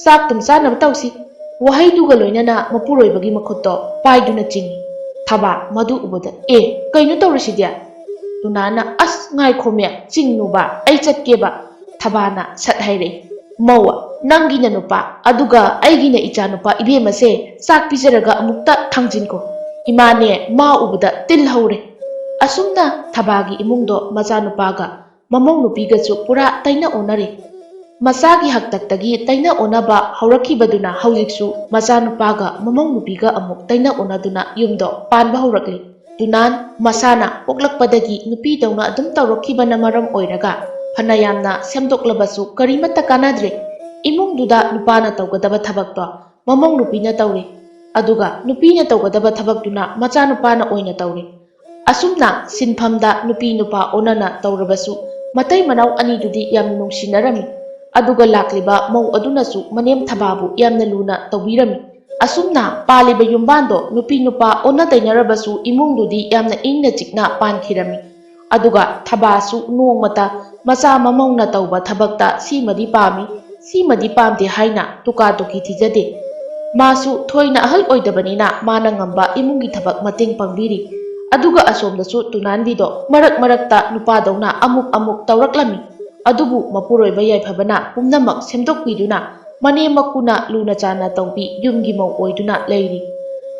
ꯆꯥꯛ ꯇꯨꯝ ꯆꯥꯅꯕ ꯇꯧꯁꯤ꯫" ꯋꯥꯍꯩꯗꯨꯒ ꯂꯣꯏꯅꯅ ꯃꯄꯨꯔꯣꯏꯕꯒꯤ ꯃꯈꯨꯠꯇꯣ ꯄꯥꯏꯗꯨꯅ ꯆꯤꯡꯏ꯫ ꯊꯕꯥ ꯃꯗꯨ ꯎꯕꯗ, "ꯑꯦ, ꯀꯩꯅꯣ ꯇꯧꯔꯤꯁꯤꯗꯤ?" ꯇꯨꯅꯥꯟꯅ, "ꯑꯁ, ꯉꯥꯏꯈꯣꯃꯦ, ꯆꯤꯡꯅꯨꯕ, ꯑꯩ ꯆꯠꯀꯦꯕ꯫" ꯊꯕꯥꯅ ꯁꯠ ꯍꯥꯏꯔꯛꯏ, "ꯃꯧ, ꯅꯪꯒꯤꯅ ꯅꯨꯄꯥ, ꯑꯗꯨꯒ ꯑꯩꯒꯤꯅ ꯏꯆꯥ ꯅꯨꯄꯥ ꯏꯕꯦꯝꯃꯁꯦ ꯆꯥꯛ ꯄꯤꯖꯔꯒ ꯑꯃꯨꯛꯇ ꯊꯥꯡꯖꯤꯟꯈꯣ꯫ ꯏꯃꯥꯅꯦ, ꯃꯥ ꯎꯕꯗ ꯇꯤꯜ ꯍꯧꯔꯦ꯫" ꯑꯁꯨꯝꯅ ꯊꯕꯥꯒꯤ ꯏꯃꯨꯡꯗꯣ ꯃꯆꯥꯅꯨꯄꯥꯒ ꯃꯃꯧ ꯅꯨꯄꯤꯒꯁꯨ ꯄꯨꯔꯥ ꯇꯩꯅ ꯑꯣꯟꯅꯔꯦ꯫ ꯃꯆꯥꯒꯤ ꯍꯥꯛꯇꯛꯇꯒꯤ ꯇꯩꯅ ꯑꯣꯟꯅꯕ ꯍꯧꯔꯛꯈꯤꯕꯗꯨꯅ ꯍꯧꯖꯤꯛꯁꯨ ꯃꯆꯥꯅꯨꯄꯥꯒ ꯃꯃꯧ ꯅꯨꯄꯤꯒ ꯑꯃꯨꯛ ꯇꯩꯅ ꯑꯣꯟꯅꯗꯨꯅ ꯌꯨꯝꯗꯣ ꯄꯥꯟꯕ ꯍꯧꯔꯛꯂꯤ꯫ ꯇꯨꯅꯥꯟ ꯃꯁꯥꯅ ꯄꯣꯛꯂꯛꯄꯗꯒꯤ ꯅꯨꯄꯤꯗꯧꯅ ꯑꯗꯨꯝ ꯇꯧꯔꯛꯈꯤꯕꯅ ꯃꯔꯝ ꯑꯣꯏꯔꯒ ꯐꯅ ꯌꯥꯝꯅ ꯁꯦꯝꯗꯣꯛꯂꯕꯁꯨ ꯀꯔꯤꯃꯠꯇ ꯀꯥꯟꯅꯗ꯭ꯔꯦ꯫ ꯏꯃꯨꯡꯗꯨꯗ ꯅꯨꯄꯥꯅ ꯇꯧꯒꯗꯕ ꯊꯕꯛꯇꯣ ꯃꯃꯧ ꯅꯨꯄꯤꯅ ꯇꯧꯔꯦ, ꯑꯗꯨꯒ ꯅꯨꯄꯤꯅ ꯇꯧꯒꯗꯕ ꯊꯕꯛꯇꯨꯅ ꯃꯆꯥꯅꯨꯄꯥꯅ ꯑꯣꯏꯅ ꯇꯧꯔꯦ꯫ ꯑꯁꯨꯝꯅ ꯁꯤꯟꯐꯝꯗ ꯅꯨꯄꯤ ꯅꯨꯄꯥ ꯑꯣꯟꯅꯅ ꯇꯧꯔꯕꯁꯨ ꯃꯇꯩ ꯃꯅꯥꯎ ꯑꯅꯤꯗꯨꯗꯤ ꯌꯥꯝꯅ ꯅꯨꯡꯁꯤꯅꯔꯝꯃꯤ꯫ ꯑꯗꯨꯒ ꯂꯥꯛꯂꯤꯕ ꯃꯧ ꯑꯗꯨꯅꯁꯨ ꯃꯅꯦꯝ ꯊꯕꯥꯕꯨ ꯌꯥꯝꯅ ꯂꯨꯅ ꯇꯧꯕꯤꯔꯝꯃꯤ꯫ ꯑꯁꯨꯝꯅ ꯄꯥꯜꯂꯤꯕ ꯌꯨꯝꯕꯥꯟꯗꯣ ꯅꯨꯄꯤ ꯅꯨꯄꯥ ꯑꯣꯟꯅ ꯇꯩꯅꯔꯕꯁꯨ ꯏꯃꯨꯡꯗꯨꯗꯤ ꯌꯥꯝꯅ ꯏꯪꯅ ꯆꯤꯛꯅ ꯄꯥꯟꯈꯤꯔꯝꯃꯤ꯫ ꯑꯗꯨꯒ ꯊꯕꯥꯁꯨ ꯅꯣꯡꯃꯇ ꯃꯆꯥ ꯃꯃꯧꯅ ꯇꯧꯕ ꯊꯕꯛꯇ ꯁꯤꯃꯗꯤ ꯄꯥꯝꯃꯤ, ꯁꯤꯃꯗꯤ ꯄꯥꯝꯗꯦ ꯍꯥꯏꯅ ꯇꯨꯀꯥ ꯇꯨꯀꯤ ꯊꯤꯖꯗꯦ꯫ ꯃꯥꯁꯨ ꯊꯣꯏꯅ ꯑꯍꯜ ꯑꯣꯏꯗꯕꯅꯤꯅ ꯃꯥꯅ ꯉꯝꯕ ꯏꯃꯨꯡꯒꯤ ꯊꯕꯛ ꯃꯇꯦꯡ ꯄꯥꯡꯕꯤꯔꯤ꯫ ꯑꯗꯨꯒ ꯑꯁꯣꯝꯗꯁꯨ ꯇꯨꯅꯥꯟꯕꯤꯗꯣ ꯃꯔꯛ ꯃꯔꯛꯇ ꯅꯨꯄꯥꯗꯧꯅ ꯑꯃꯨꯛ ꯑꯃꯨꯛ ꯇꯧꯔꯛꯂꯝꯃꯤ꯫ ꯑꯗꯨꯕꯨ ꯃꯄꯨꯔꯣꯏꯕ ꯌꯥꯏꯐꯕꯅ ꯄꯨꯝꯅꯃꯛ ꯁꯦꯝꯗꯣꯛꯄꯤꯗꯨꯅ ꯃꯅꯦꯝ ꯃꯀꯨꯅ ꯂꯨꯅ ꯆꯥꯟꯅ ꯇꯧꯕꯤ ꯌꯨꯝꯒꯤ ꯃꯧ ꯑꯣꯏꯗꯨꯅ ꯂꯩꯔꯤ꯫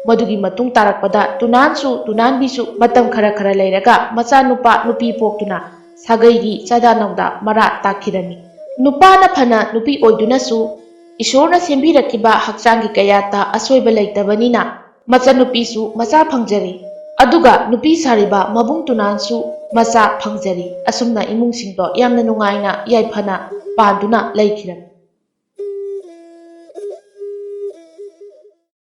ꯃꯗꯨꯒꯤ ꯃꯇꯨꯡ ꯇꯥꯔꯛꯄꯗ ꯇꯨꯅꯥꯟꯁꯨ ꯇꯨꯅꯥꯟꯕꯤꯁꯨ ꯃꯇꯝ ꯈꯔ ꯈꯔ ꯂꯩꯔꯒ ꯃꯆꯥꯅꯨꯄꯥ ꯅꯨꯄꯤ ꯄꯣꯛꯇꯨꯅ ꯁꯥꯒꯩꯒꯤ ꯆꯥꯗꯥ ꯅꯧꯗꯥ ꯃꯔꯥ ꯇꯥꯛꯈꯤꯔꯝꯃꯤ꯫ ꯅꯨꯄꯥꯅ ꯐꯅ ꯅꯨꯄꯤ ꯑꯣꯏꯗꯨꯅꯁꯨ ꯏꯁꯣꯔꯅ ꯁꯦꯝꯕꯤꯔꯛꯈꯤꯕ ꯍꯛꯆꯥꯡꯒꯤ ꯀꯌꯥꯠꯇ ꯑꯁꯣꯏꯕ ꯂꯩꯇꯕꯅꯤꯅ ꯃꯆꯟꯅꯨꯄꯤꯁꯨ ꯃꯆꯥ ꯐꯪꯖꯔꯦ꯫ ꯑꯗꯨꯒ ꯅꯨꯄꯤ ꯁꯥꯔꯤꯕ ꯃꯕꯨꯡ ꯇꯨꯅꯥꯟꯁꯨ ꯃꯆꯥ ꯐꯪꯖꯔꯦ꯫ ꯑꯁꯨꯝꯅ ꯏꯃꯨꯡꯁꯤꯡꯗꯣ ꯌꯥꯝꯅ ꯅꯨꯡꯉꯥꯏꯅ ꯌꯥꯏꯐꯅ ꯄꯥꯟꯗꯨꯅ ꯂꯩꯈꯤꯔꯝꯃꯤ꯫